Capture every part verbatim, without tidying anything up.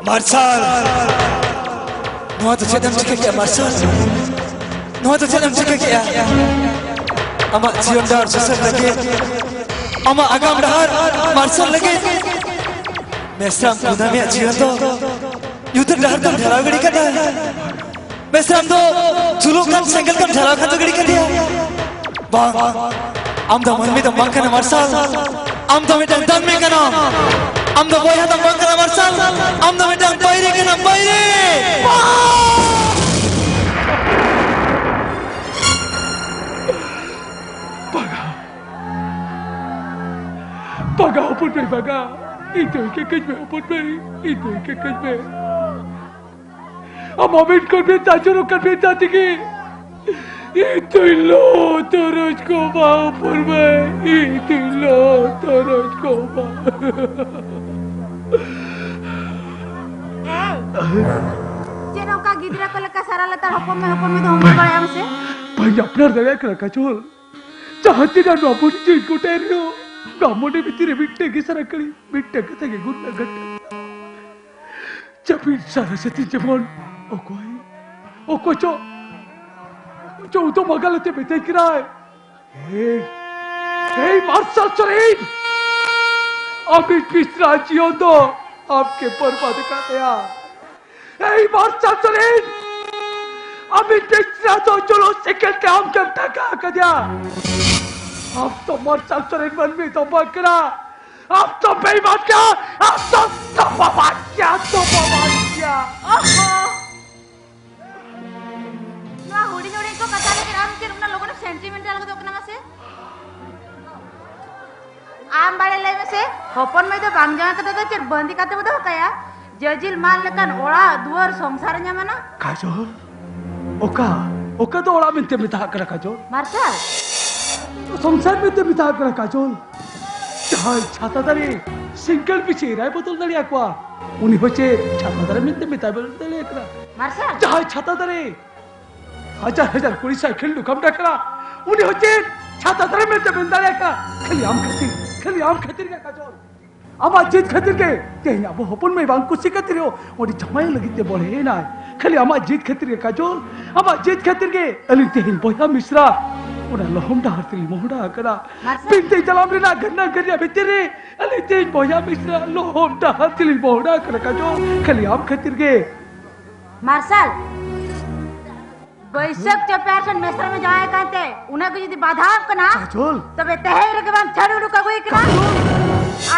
ᱢᱟᱨᱥᱟᱞ! ᱱᱚᱣᱟ ᱫᱚ ᱪᱮᱫ ᱮᱢ ᱪᱤᱠᱟᱹ ᱠᱮᱜᱼᱟ, ᱢᱟᱨᱥᱟᱞ? ᱱᱚᱣᱟ ᱫᱚ ᱪᱮᱫ ᱮᱢ ᱪᱤᱠᱟᱹ ᱠᱮᱜᱼᱟ? ᱟᱢᱟᱜ ᱡᱤᱭᱚᱱ ᱰᱟᱦᱟᱨ ᱥᱩᱥᱟᱹᱨ ᱞᱟᱹᱜᱤᱫ ᱟᱢᱟᱜ ᱟᱜᱟᱢ ᱰᱟᱦᱟᱨ ᱢᱟᱨᱥᱟᱞ ᱞᱟᱹᱜᱤᱫ ᱢᱮᱥᱨᱟᱢ ᱠᱩᱱᱟᱹᱢᱤᱭᱟᱜ ᱡᱤᱭᱚᱱ ᱫᱚ ᱧᱩᱛᱟᱹᱛ ᱰᱟᱦᱟᱨ ᱛᱮᱢ ᱴᱷᱮᱞᱟᱣ ᱜᱤᱰᱤ ᱠᱟᱫᱟ᱾ ᱢᱮᱥᱨᱟᱢ ᱫᱚ ᱡᱩᱞᱩᱜ ᱠᱟᱱ ᱥᱮᱸᱜᱮᱞ ᱛᱮᱢ ᱴᱷᱮᱞᱟᱣ ᱠᱷᱟᱱ ᱫᱚ ᱜᱤᱰᱤ ᱠᱟᱫᱮᱭᱟ᱾ ᱵᱟᱝ, ᱟᱢ ᱫᱚ ᱢᱟᱹᱱᱢᱤ ᱫᱚᱢ ᱵᱟᱝ ᱠᱟᱱᱟ ᱢᱟᱨᱥᱟᱞ, ᱟᱢ ᱫᱚ ᱢᱤᱫᱴᱟᱝ ᱫᱟᱹᱱᱢᱤ ᱠᱟᱱᱟᱢ᱾ ᱟᱢ ᱫᱚ ᱵᱚᱭᱦᱟ ᱫᱚᱢ ᱵᱟᱝ ᱠᱟᱱᱟ ᱢᱟᱨᱥᱟᱞ, ᱟᱢ ᱫᱚ ᱢᱤᱫᱴᱟᱝ ᱵᱟᱹᱭᱨᱤ ᱠᱟᱱᱟᱢ, ᱵᱟᱹᱭᱨᱤ᱾ ᱵᱟᱝ! ᱵᱟᱜᱟ᱾ ᱵᱟᱜᱟ ᱦᱚᱯᱚᱱ ᱵᱷᱟᱹᱭ, ᱵᱟᱜᱟ᱾ ᱤᱧ ᱫᱚ ᱤᱠᱟᱹ ᱠᱟᱹᱧ ᱢᱮ ᱦᱚᱯᱚᱱ ᱵᱷᱟᱹᱭ, ᱤᱧ ᱫᱚ ᱤᱠᱟᱹ ᱠᱟᱹᱧ ᱢᱮ᱾ ᱟᱢᱟᱜ ᱢᱮᱫ ᱠᱷᱚᱱ ᱢᱮᱫ ᱫᱟᱜ ᱡᱚᱨᱚᱜ ᱠᱟᱱ ᱢᱮᱫ ᱫᱟᱜ ᱛᱮᱜᱮ ᱤᱧ ᱫᱚᱧ ᱞᱚ ᱛᱚᱨᱚᱡ ᱠᱚᱜᱼᱟ ᱦᱚᱯᱚᱱ ᱵᱷᱟᱹᱭ, ᱤᱧ ᱫᱚᱧ ᱞᱚ ᱛᱚᱨᱚᱡ ᱠᱚᱜᱼᱟ᱾ ᱪᱮᱫ ᱱᱚᱝᱠᱟ ᱜᱤᱫᱽᱨᱟᱹ ᱠᱚ ᱞᱮᱠᱟ ᱥᱟᱨᱟ ᱞᱮᱛᱟᱲ ᱦᱚᱯᱚᱱ ᱢᱮ, ᱦᱚᱯᱚᱱ ᱢᱮ ᱫᱚ ᱦᱚᱢᱚᱨ ᱵᱟᱲᱟᱭᱟᱢ ᱥᱮ? ᱵᱟᱹᱧ ᱟᱯᱱᱟᱨ ᱫᱟᱲᱮᱭᱟᱜ ᱠᱟᱱᱟ ᱠᱟᱡᱚᱞ᱾ ᱡᱟᱦᱟᱸ ᱛᱤᱱᱟᱹᱜ ᱱᱚᱣᱟ ᱵᱩᱨᱩ ᱪᱮᱫ ᱜᱚᱴᱟᱭ ᱨᱮᱦᱚᱸ, ᱱᱚᱣᱟ ᱢᱚᱱᱮ ᱵᱷᱤᱛᱤᱨ ᱨᱮ ᱢᱤᱫᱴᱮᱱ ᱜᱮ ᱥᱟᱨᱟ ᱜᱷᱟᱹᱲᱤ, ᱢᱤᱫᱴᱮᱱ ᱠᱟᱛᱷᱟ ᱜᱮ ᱜᱩᱱ ᱜᱷᱟᱹᱴᱟᱹ᱾ ᱡᱟᱹᱯᱤᱫ ᱥᱟᱨᱟ ᱥᱟᱹᱛᱤ ᱡᱮᱢᱚᱱ ᱚᱠᱚᱭ, ᱚᱠᱚᱭ ᱪᱚ, ᱚᱠᱚᱭ ᱪᱚ ᱩᱫᱚᱢ ᱟᱜᱟᱞ ᱟᱛᱮ ᱢᱮᱛᱟᱹᱧ ᱠᱟᱱᱟᱭ, "ᱦᱮᱭ, ᱦᱮᱭ ᱢᱟᱨᱥᱟᱞ ᱥᱚᱨᱮᱱ, ᱟᱢᱤᱡ ᱢᱤᱥᱨᱟ ᱡᱤᱭᱚᱱ ᱫᱚ ᱟᱢ ᱜᱮ ᱵᱚᱨᱵᱟᱫ ᱟᱠᱟᱫ ᱛᱟᱭᱟ᱾ ᱮᱭ ᱢᱟᱨᱥᱟᱞ ᱥᱚᱨᱮᱱ, ᱟᱢᱤᱡ ᱢᱤᱥᱨᱟ ᱫᱚ ᱡᱚᱞᱚ ᱥᱮᱸᱜᱮᱞ ᱛᱮ ᱟᱢ ᱜᱮᱢ ᱫᱷᱟᱠᱟ ᱟᱠᱟᱫᱮᱭᱟ᱾ ᱟᱢ ᱫᱚ ᱢᱟᱨᱥᱟᱞ ᱥᱚᱨᱮᱱ ᱢᱟᱹᱱᱢᱤ ᱫᱚ ᱵᱟᱝ ᱠᱟᱱᱟ, ᱟᱢ ᱫᱚ ᱵᱮᱭᱤᱢᱟᱱ ᱜᱮᱭᱟ, ᱟᱢ ᱫᱚ ᱫᱚᱵᱟᱵᱟᱱ ᱜᱮᱭᱟ, ᱫᱚᱵᱟᱵᱟᱱ ᱜᱮᱭᱟ᱾" ᱚᱦᱚ! ᱱᱚᱣᱟ ᱦᱩᱰᱤᱧ ᱦᱩᱰᱤᱧ ᱠᱚ ᱠᱟᱛᱷᱟ ᱞᱟᱹᱜᱤᱫ ᱟᱢ ᱪᱮᱫ ᱩᱱᱟᱹᱜ ᱞᱚᱜᱚᱱ sentimental ᱜᱚᱫᱚᱜ ᱠᱟᱱᱟ ᱢᱟᱥᱮ? ᱟᱢ ᱵᱟᱲᱮ ᱞᱟᱹᱭ ᱢᱮᱥᱮ, ᱦᱚᱯᱚᱱ ᱢᱟᱹᱭ ᱫᱚ ᱵᱟᱝ ᱡᱟᱶᱟᱭ ᱠᱟᱛᱮ ᱫᱚ ᱪᱮᱫ ᱵᱟᱹᱱᱫᱤ ᱠᱟᱛᱮ ᱵᱚ ᱫᱚᱦᱚ ᱠᱟᱭᱟ? ᱡᱟᱹᱡᱤᱞ ᱢᱟᱱ ᱞᱮᱠᱟᱱ ᱚᱲᱟᱜ ᱫᱩᱣᱟᱹᱨ ᱥᱚᱝᱥᱟᱨ ᱧᱟᱢᱟᱱᱟ? ᱠᱟᱡᱚᱞ, ᱚᱠᱟ, ᱚᱠᱟ ᱫᱚ ᱚᱲᱟᱜ ᱢᱮᱱᱛᱮ ᱢᱮᱛᱟᱜ ᱠᱟᱱᱟ ᱠᱟᱡᱚᱞ? ᱢᱟᱨᱥᱟᱞ᱾ ᱥᱚᱝᱥᱟᱨ ᱢᱮᱱᱛᱮ ᱢᱮᱛᱟᱜ ᱠᱟᱱᱟ ᱠᱟᱡᱚᱞ᱾ ᱡᱟᱦᱟᱸᱭ ᱪᱷᱟᱛᱟ ᱫᱟᱨᱮ ᱥᱤᱝᱜᱟᱹᱲ ᱯᱤᱪᱷᱤ ᱮᱨᱟᱭ ᱵᱚᱫᱚᱞ ᱫᱟᱲᱮᱭᱟᱠᱚᱣᱟ, ᱩᱱᱤ ᱦᱚᱸ ᱪᱮᱫ ᱪᱷᱟᱛᱟ ᱫᱟᱨᱮ ᱢᱮᱱᱛᱮ ᱢᱮᱛᱟᱭ ᱵᱚᱫᱚᱞ ᱫᱟᱲᱮᱭᱟᱠᱚᱣᱟ? ᱢᱟᱨᱥᱟᱞ᱾ ᱡᱟᱦᱟᱸᱭ ᱪᱷᱟᱛᱟ ᱫᱟᱨᱮ ᱦᱟᱡᱟᱨ ᱦᱟᱡᱟᱨ ᱠᱩᱲᱤ ᱥᱟᱭ ᱠᱷᱮᱞᱰᱩ ᱠᱟᱢᱰᱟ ᱠᱟᱱᱟ, ᱩᱱᱤ ᱦᱚᱸ ᱪᱮᱫ ᱪᱷᱟᱛᱟ ᱫᱟᱨᱮ ᱢᱮᱱᱛᱮ ᱢᱮᱱ ᱫᱟᱲᱮᱭᱟᱜ ᱠᱟᱱᱟ? ᱠᱷᱟᱹᱞᱤ ᱟᱢ ᱠᱷᱟᱹᱛᱤᱨ, ᱠᱷᱟᱹᱞᱤ ᱟᱢ ᱠᱷᱟᱹᱛᱤᱨ ᱜᱮ ᱠᱟᱡᱚᱞ᱾ ᱟᱢᱟᱜ ᱡᱤᱫ ᱠᱷᱟᱹᱛᱤᱨ ᱜᱮ ᱛᱮᱦᱮᱧ ᱟᱵᱚ ᱦᱚᱯᱚᱱ ᱢᱟᱹᱭ ᱵᱟᱝ ᱠᱩᱥᱤ ᱠᱟᱛᱮ ᱨᱮᱦᱚᱸ ᱚᱸᱰᱮ ᱡᱟᱶᱟᱭ ᱞᱟᱹᱜᱤᱫ ᱛᱮ ᱵᱚᱲᱦᱮ ᱮᱱᱟᱭ᱾ ᱠᱷᱟᱹᱞᱤ ᱟᱢᱟᱜ ᱡᱤᱫ ᱠᱷᱟᱹᱛᱤᱨ ᱜᱮ ᱠᱟᱡᱚᱞ, ᱟᱢᱟᱜ ᱡᱤᱫ ᱠᱷᱟᱹᱛᱤᱨ ᱜᱮ ᱟᱹᱞᱤᱧ ᱛᱮᱦᱮᱧ ᱵᱚᱭᱦᱟ ᱢᱤᱥᱨᱟ ᱚᱱᱟ ᱞᱚᱦᱚᱢ ᱰᱟᱦᱟᱨ ᱛᱮᱞᱤᱧ ᱢᱚᱦᱰᱟ ᱟᱠᱟᱱᱟ᱾ ᱢᱟᱨᱥᱟᱞ᱾ ᱵᱤᱱᱛᱤ ᱡᱟᱞᱟᱢ ᱨᱮᱱᱟᱜ ᱜᱟᱱᱟ ᱜᱟᱹᱨᱭᱟ ᱵᱷᱤᱛᱤᱨ ᱨᱮ ᱟᱹᱞᱤᱧ ᱛᱮᱦᱮᱧ ᱵᱚᱭᱦᱟ ᱢᱤᱥᱨᱟ ᱞᱚᱦᱚᱢ ᱰᱟᱦᱟᱨ ᱛᱮᱞᱤᱧ ᱢᱚᱦᱰᱟ ᱟᱠᱟᱱᱟ ᱠᱟᱡᱚᱞ, ᱠᱷᱟᱹᱞᱤ ᱟᱢ ᱠᱷᱟᱹᱛᱤᱨ ᱜᱮ᱾ ᱢᱟᱨᱥᱟᱞ᱾ ᱵᱟᱹᱭᱥᱟᱹᱠᱷ ᱪᱟᱯᱮ ᱟᱨ ᱴᱷᱮᱱ ᱢᱮᱥᱨᱟ ᱢᱮ ᱡᱟᱶᱟᱭ ᱠᱟᱱᱛᱮ, ᱚᱱᱟ ᱠᱚ ᱡᱩᱫᱤ ᱵᱟᱫᱷᱟᱣ ᱠᱟᱱᱟ, ᱠᱟᱡᱚᱞ᱾ ᱛᱚᱵᱮ ᱛᱮᱦᱮᱧ ᱨᱮᱜᱮ ᱵᱟᱢ ᱪᱷᱟᱹᱲ ᱩᱰᱩᱠ ᱟᱹᱜᱩᱭ ᱠᱟᱱᱟ᱾ ᱠᱟᱡᱚᱞ᱾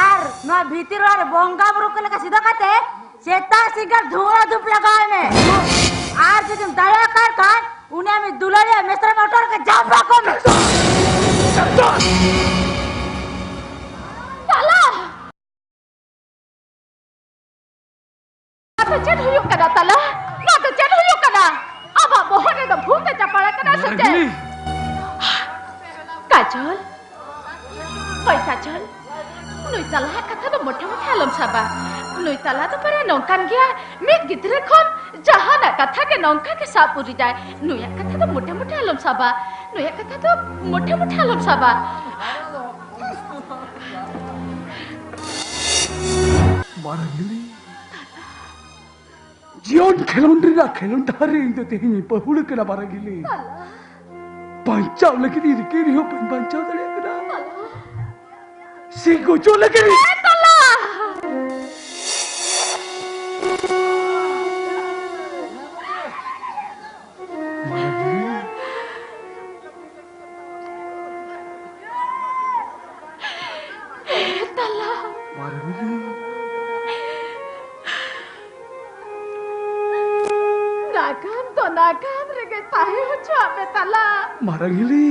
ᱟᱨ ᱱᱚᱣᱟ ᱵᱷᱤᱛᱤᱨ ᱚᱲᱟᱜ ᱨᱮ ᱵᱚᱸᱜᱟ ᱵᱩᱨᱩ ᱠᱚ ᱞᱮᱠᱟ ᱥᱤᱫᱷᱟᱹ ᱠᱟᱛᱮ ᱥᱮᱛᱟᱜ ᱥᱤᱸᱜᱟᱹᱲ ᱫᱷᱩᱬᱟ ᱫᱷᱩᱯ ᱞᱟᱜᱟᱣ ᱢᱮ᱾ ᱟᱨ ᱡᱩᱫᱤᱢ ᱫᱟᱲᱮᱭᱟᱜ ᱠᱟᱱ ᱠᱷᱟᱱ, ᱩᱱᱤ ᱟᱢᱤᱡ ᱫᱩᱞᱟᱹᱲᱤᱭᱟᱹ ᱢᱮᱥᱨᱟ ᱢᱚᱴᱚᱨ ᱠᱚ ᱡᱟᱢᱵᱟ ᱠᱚ ᱢᱮ᱾ ᱪᱟᱞᱟᱜ ᱱᱚᱣᱟ ᱫᱚ ᱪᱮᱫ ᱦᱩᱭᱩᱜ ᱠᱟᱱᱟ ᱛᱟᱞᱟ? ᱱᱚᱣᱟ ᱫᱚ ᱪᱮᱫ ᱦᱩᱭᱩᱜ ᱠᱟᱱᱟ? ᱟᱢᱟᱜ ᱵᱚᱦᱚᱜ ᱨᱮᱫᱚ ᱵᱷᱩᱛ ᱮ ᱪᱟᱯᱟᱲ ᱟᱠᱟᱱᱟ ᱥᱮ ᱪᱮᱫ? ᱢᱟᱨᱟᱝᱜᱤᱞᱤ! ᱠᱟᱡᱚᱞ, ᱦᱳᱭ ᱠᱟᱡᱚᱞ, ᱱᱩᱭ ᱛᱟᱞᱟᱣᱟᱜ ᱠᱟᱛᱷᱟ ᱫᱚ ᱢᱚᱴᱮ ᱢᱚᱴᱮ ᱟᱞᱚᱢ ᱥᱟᱵᱟ᱾ ᱱᱩᱭ ᱛᱟᱞᱟ ᱫᱚ ᱯᱟᱨᱟ ᱱᱚᱝᱠᱟᱱ ᱜᱮᱭᱟ, ᱢᱤᱫ ᱜᱤᱫᱽᱨᱟᱹ ᱠᱷᱚᱱ ᱡᱟᱦᱟᱱᱟᱜ ᱠᱟᱛᱷᱟ ᱜᱮ ᱱᱚᱝᱠᱟ ᱜᱮ ᱥᱟᱵ ᱩᱨᱤᱡᱟᱭ᱾ ᱱᱩᱭᱟᱜ ᱠᱟᱛᱷᱟ ᱫᱚ ᱢᱚᱴᱮ ᱢᱚᱴᱮ ᱟᱞᱚᱢ ᱥᱟᱵᱟ, ᱱᱩᱭᱟᱜ ᱠᱟᱛᱷᱟ ᱫᱚ ᱢᱚᱴᱮ ᱢᱚᱴᱮ ᱟᱞᱚᱢ ᱥᱟᱵᱟ᱾ ᱢᱟᱨᱟᱝᱜᱤᱞᱤ᱾ ᱡᱤᱭᱚᱱ ᱠᱷᱮᱞᱳᱱᱰ ᱨᱮᱱᱟᱜ ᱠᱷᱮᱞᱳᱱᱰ ᱰᱟᱦᱟᱨ ᱨᱮ ᱤᱧ ᱫᱚ ᱛᱮᱦᱮᱧ ᱤᱧ ᱯᱟᱹᱦᱩᱲ ᱟᱠᱟᱱᱟ ᱢᱟᱨᱟᱝᱜᱤᱞᱤ᱾ ᱵᱟᱧᱪᱟᱣ ᱞᱟᱹᱜᱤᱫ ᱤᱧ ᱨᱤᱠᱟᱹᱭ ᱨᱮᱦᱚᱸ ᱵᱟᱹᱧ ᱵᱟᱧᱪᱟᱣ ᱫᱟᱲᱮᱭᱟᱜ ᱠᱟᱱᱟ᱾ ᱥᱮ ᱜᱚᱡᱚᱜ ᱞᱟᱹᱜᱤᱫ ᱤᱧ ᱢᱟᱨᱟᱝᱜᱤᱞᱤ᱾ ᱛᱟᱞᱟ᱾ ᱢᱟᱨᱟᱝᱜᱤᱞᱤ᱾ ᱱᱟᱜᱟᱢ ᱫᱚ ᱱᱟᱜᱟᱢ ᱨᱮᱜᱮ ᱛᱟᱦᱮᱸ ᱦᱚᱪᱚᱣᱟᱜ ᱢᱮ ᱛᱟᱞᱟ᱾ ᱢᱟᱨᱟᱝᱜᱤᱞᱤ᱾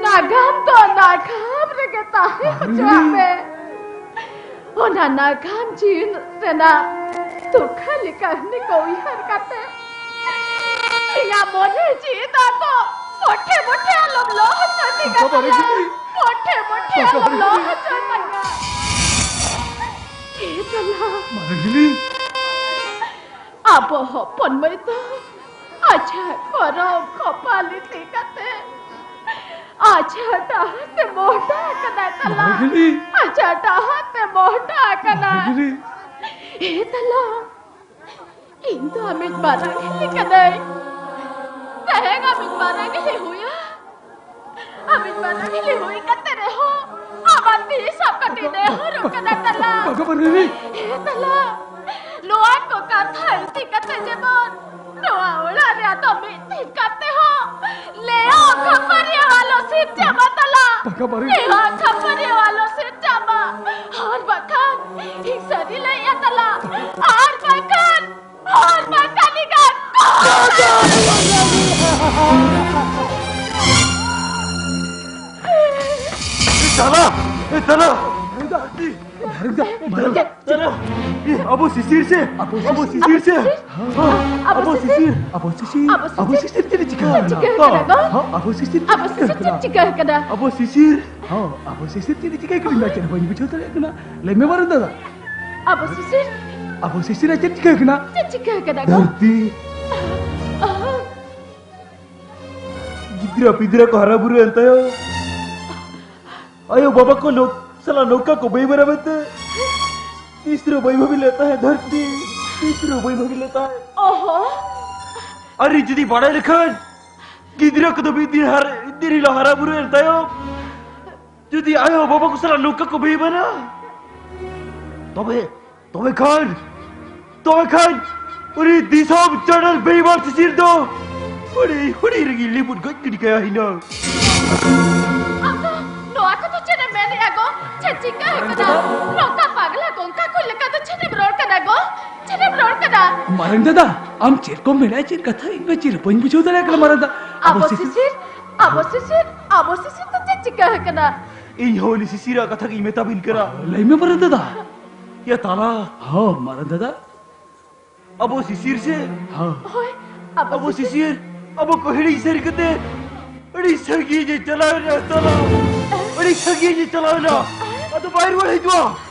ᱱᱟᱜᱟᱢ ᱫᱚ ᱱᱟᱜᱟᱢ ᱨᱮᱜᱮ ᱛᱟᱦᱮᱸ ᱦᱚᱪᱚᱣᱟᱜ ᱢᱮ᱾ ᱚᱱᱟ ᱱᱟᱜᱟᱢ ᱡᱤᱭᱚᱱ ᱨᱮᱱᱟᱜ ᱫᱩᱠᱷᱟᱹᱞᱤ ᱠᱟᱹᱦᱱᱤ ᱠᱚ ᱩᱭᱦᱟᱹᱨ ᱠᱟᱛᱮ ᱤᱧᱟᱜ ᱢᱚᱱᱮ ᱡᱤᱣᱤ ᱫᱚ ᱟᱫᱚ ᱢᱚᱴᱷᱮ ᱢᱚᱴᱷᱮ ᱟᱞᱚᱢ ᱞᱚᱦᱚᱫ ᱦᱚᱪᱚᱧᱟ ᱛᱟᱞᱟ᱾ ᱢᱚᱴᱷᱮ ᱢᱚᱴᱷᱮ ᱟᱞᱚᱢ ᱞᱚᱦᱚᱫ ᱦᱚᱪᱚᱧᱟ᱾ ᱦᱮ ᱛᱟᱞᱟ᱾ ᱢᱟᱨᱟᱝᱜᱤᱞᱤ᱾ ᱟᱵᱚ ᱦᱚᱯᱚᱱ ᱢᱟᱹᱭ ᱫᱚ ᱟᱡᱟᱜ ᱠᱚᱨᱚᱢ ᱠᱚᱯᱟᱞ ᱤᱫᱤ ᱠᱟᱛᱮ ᱟᱪᱪᱷᱟ ᱰᱟᱦᱟᱨ ᱛᱮ ᱢᱚᱦᱰᱟ ᱟᱠᱟᱱᱟᱭ ᱛᱟᱞᱟ᱾ ᱢᱟᱹᱜᱽᱨᱤ᱾ ᱟᱪᱪᱷᱟ ᱰᱟᱦᱟᱨ ᱛᱮ ᱢᱚᱦᱰᱟ ᱟᱠᱟᱱᱟᱭ᱾ ᱢᱟᱹᱜᱽᱨᱤ᱾ ᱮ ᱛᱟᱞᱟ, ᱤᱧ ᱫᱚ ᱟᱢᱤᱡ ᱢᱟᱨᱟᱝ ᱦᱤᱞᱤ ᱠᱟᱹᱱᱟᱹᱧ᱾ ᱛᱮᱦᱮᱧ ᱟᱢᱤᱡ ᱢᱟᱨᱟᱝ ᱦᱤᱞᱤ ᱦᱩᱭᱟ᱾ ᱟᱢᱤᱡ ᱢᱟᱨᱟᱝ ᱦᱤᱞᱤ ᱦᱩᱭ ᱠᱟᱛᱮ ᱨᱮᱦᱚᱸ ᱟᱢᱟᱜ ᱛᱤ ᱥᱟᱵ ᱠᱟᱛᱮ ᱱᱮᱦᱚᱨᱚᱜ ᱠᱟᱱᱟ ᱛᱟᱞᱟ᱾ ᱵᱟᱜᱟ ᱵᱟᱹᱨᱤ᱾ ᱮ ᱛᱟᱞᱟ, ᱱᱚᱣᱟ ᱠᱚ ᱠᱟᱛᱷᱟ ᱤᱫᱤ ᱠᱟᱛᱮ ᱡᱮᱢᱚᱱ ᱱᱚᱣᱟ ᱚᱲᱟᱜ ᱨᱮ ᱟᱫᱚ ᱢᱤᱫ ᱫᱤᱱ ᱠᱟᱛᱮ ᱦᱚᱸ ᱞᱮᱭᱚᱜ ᱠᱷᱟᱹᱯᱟᱹᱨᱤ ᱟᱞᱚ ᱥᱤᱨᱡᱟᱹᱜ ᱢᱟ ᱛᱟᱞᱟ᱾ ᱵᱟᱜᱟ ᱵᱟᱹᱨᱤ᱾ ᱞᱮᱭᱚᱜ ᱠᱷᱟᱹᱯᱟᱹᱨᱤ ᱟᱞᱚ ᱥᱤᱨᱡᱟᱹᱜ ᱢᱟ᱾ ᱟᱨ ᱵᱟᱠᱷᱟᱱ ᱤᱧ ᱥᱟᱹᱨᱤ ᱞᱟᱹᱭᱮᱜᱼᱟ ᱛᱟᱞᱟ᱾ ᱟᱨ ᱵᱟᱠᱷᱟᱱ, ᱟᱨ ᱵᱟᱠᱷᱟᱱ ᱤᱧ ᱮ ᱛᱟᱞᱟ! ᱮ ᱛᱟᱞᱟ! ᱢᱟᱨᱟᱝ ᱫᱟ, ᱢᱟᱨᱟᱝ ᱫᱟ᱾ ᱮ, ᱟᱵᱚ ᱥᱤᱥᱤᱨ ᱥᱮ? ᱟᱵᱚ ᱟᱵᱚ ᱥᱤᱥᱤᱨ ᱥᱤᱥᱤᱨ ᱥᱮ? ᱥᱤᱥᱤᱨ? ᱦᱮᱸ, ᱟᱵᱚ ᱟᱵᱚ ᱥᱤᱥᱤᱨ? ᱥᱤᱥᱤᱨ᱾ ᱟᱵᱚ ᱟᱵᱚ ᱥᱤᱥᱤᱨ? ᱥᱤᱥᱤᱨ ᱪᱮᱫ ᱮ ᱪᱤᱠᱟᱹ ᱪᱮᱫ ᱠᱟᱱᱟ? ᱪᱤᱠᱟᱹ ᱠᱟᱱᱟ ᱜᱚ? ᱦᱮᱸ, ᱟᱵᱚ ᱥᱤᱥᱤᱨ ᱪᱮᱫ ᱟᱵᱚ ᱮ ᱪᱤᱠᱟᱹ ᱥᱤᱥᱤᱨ ᱠᱟᱱᱟ? ᱪᱮᱫ ᱪᱤᱠᱟᱹ ᱠᱟᱱᱟ? ᱟᱵᱚ ᱥᱤᱥᱤᱨ? ᱦᱮᱸ, ᱟᱵᱚ ᱥᱤᱥᱤᱨ ᱪᱮᱫ ᱮ ᱪᱤᱠᱟᱹ ᱠᱟᱱᱟ? ᱤᱧ ᱢᱟ ᱪᱮᱫ ᱦᱚᱸ ᱵᱟᱹᱧ ᱵᱩᱡᱷᱟᱹᱣ ᱫᱟᱲᱮᱭᱟᱜ ᱠᱟᱱᱟ᱾ ᱞᱟᱹᱭ ᱢᱮ ᱢᱟᱨᱟᱝ ᱫᱟᱫᱟ᱾ ᱟᱵᱚ ᱥᱤᱥᱤᱨ? ᱟᱵᱚ ᱥᱤᱥᱤᱨ ᱟᱜ ᱪᱮᱫ ᱪᱤᱠᱟᱹ ᱠᱟᱱᱟ? ᱪᱮᱫ ᱪᱤᱠᱟᱹ ᱠᱟᱱᱟ ᱜᱚ? ᱫᱷᱟᱹᱨᱛᱤ᱾ ᱜᱤᱫᱽᱨᱟᱹ ᱯᱤᱫᱽᱨᱟᱹ ᱠᱚ ᱦᱟᱨᱟ ᱵᱩᱨᱩ ᱮᱱ ᱛᱟᱭᱚᱢ ᱟᱭᱳ ᱵᱟᱵᱟ ᱠᱚ ᱱᱚ-, ᱥᱟᱞᱟᱜ ᱱᱚᱝᱠᱟ ᱠᱚ ᱵᱮᱭᱵᱟᱨᱟ ᱢᱮᱱᱛᱮ ᱛᱤᱥ ᱨᱮ ᱵᱟᱹᱧ ᱵᱷᱟᱹᱵᱤ ᱞᱮᱫ ᱛᱟᱦᱮᱸᱫ ᱫᱷᱟᱹᱨᱛᱤ, ᱛᱤᱥ ᱨᱮ ᱵᱟᱹᱧ ᱵᱷᱟᱹᱵᱤ ᱞᱮᱫ ᱛᱟᱦᱮᱸᱫ᱾ ᱚᱦᱚ᱾ ᱟᱨ ᱤᱧ ᱡᱩᱫᱤ ᱵᱟᱲᱟᱭ ᱞᱮᱠᱷᱟᱱ ᱜᱤᱫᱽᱨᱟᱹ ᱠᱚᱫᱚ ᱢᱤᱫ ᱫᱤᱱ ᱦᱟᱨ-, ᱢᱤᱫ ᱫᱤᱱ ᱦᱤᱞᱳᱜ ᱦᱟᱨᱟ ᱵᱩᱨᱩ ᱮᱱ ᱛᱟᱭᱚᱢ ᱡᱩᱫᱤ ᱟᱭᱳ ᱵᱟᱵᱟ ᱠᱚ ᱥᱟᱞᱟᱜ ᱱᱚᱝᱠᱟ ᱠᱚ ᱵᱮᱭᱵᱟᱨᱟ, ᱛᱚᱵᱮ ᱛᱚᱵᱮ ᱠᱷᱟᱱ, ᱛᱚᱵᱮ ᱠᱷᱟᱱ, ᱩᱱᱤ ᱫᱤᱥᱚᱢ ᱪᱟᱸᱰᱟᱞ ᱵᱮᱭᱵᱟᱨ ᱥᱤᱥᱤᱨ ᱫᱚ ᱦᱩᱰᱤᱧ, ᱦᱩᱰᱤᱧ ᱨᱮᱜᱮ ᱞᱤᱵᱩᱫ ᱜᱚᱡ ᱜᱤᱰᱤ ᱠᱟᱭᱟ ᱦᱤᱱᱟᱹᱝ᱾ ᱟᱢ ᱫᱚ ᱱᱚᱣᱟ ᱠᱚᱫᱚ ᱪᱮᱫ ᱮᱢ ᱢᱮᱱᱮᱜᱼᱟ ᱜᱚ? ᱪᱮᱫ ᱪᱤᱠᱟᱹ ᱟᱠᱟᱱᱟ? ᱱᱚᱝᱠᱟ ᱯᱟᱜᱽᱞᱟ ᱠᱚᱝᱠᱟ ᱠᱚ ᱞᱮᱠᱟ ᱫᱚ ᱪᱮᱫ ᱮᱢ ᱨᱚᱲ ᱠᱟᱱᱟ ᱜᱚ? ᱪᱮᱫ ᱮᱢ ᱨᱚᱲ ᱠᱟᱱᱟ? ᱢᱟᱨᱟᱝ ᱫᱟᱫᱟ, ᱟᱢ ᱪᱮᱫ ᱠᱚᱢ ᱢᱮᱱᱮᱜᱼᱟ, ᱪᱮᱫ ᱠᱟᱛᱷᱟ? ᱤᱧ ᱢᱟ ᱪᱮᱫ ᱦᱚᱸ ᱵᱟᱹᱧ ᱵᱩᱡᱷᱟᱹᱣ ᱫᱟᱲᱮᱭᱟᱜ ᱠᱟᱱᱟ ᱢᱟᱨᱟᱝ ᱫᱟ᱾ ᱟᱵᱚ ᱟᱵᱚ ᱥᱤᱥᱤᱨ, ᱥᱤᱥᱤᱨ, ᱟᱵᱚ ᱥᱤᱥᱤᱨ, ᱟᱵᱚ ᱥᱤᱥᱤᱨ ᱫᱚ ᱪᱮᱫ ᱪᱤᱠᱟᱹ ᱟᱠᱟᱱᱟ? ᱤᱧ ᱦᱚᱸ ᱩᱱᱤ ᱥᱤᱥᱤᱨᱟᱜ ᱠᱟᱛᱷᱟ ᱜᱤᱧ ᱢᱮᱛᱟ ᱵᱤᱱ ᱠᱟᱱᱟ᱾ ᱞᱟᱹᱭ ᱢᱮ ᱢᱟᱨᱟᱝ ᱫᱟᱫᱟ᱾ ᱭᱟ ᱛᱟᱞᱟ᱾ ᱦᱚᱸ, ᱢᱟᱨᱟᱝ ᱫᱟᱫᱟ᱾ ᱟᱵᱚ ᱥᱤᱥᱤᱨ ᱥᱮ? ᱦᱚᱸ᱾ ᱦᱳᱭ, ᱟᱵᱚ ᱟᱵᱚ ᱥᱤᱥᱤᱨ᱾ ᱥᱤᱥᱤᱨ, ᱟᱵᱚ ᱠᱚ ᱦᱤᱲᱤᱧ ᱥᱟᱹᱨᱤ ᱠᱟᱛᱮ ᱟᱹᱰᱤ ᱥᱟᱺᱜᱤᱧ ᱮ ᱪᱟᱞᱟᱣ ᱮᱱᱟ ᱛᱟᱞᱟ᱾ ᱟᱹᱰᱤ ᱥᱟᱺᱜᱤᱧ ᱮ ᱪᱟᱞᱟᱣ ᱮᱱᱟ᱾ ᱟᱫᱚ ᱵᱟᱭ ᱨᱩᱣᱟᱹᱲ ᱦᱤᱡᱩᱜᱼᱟ᱾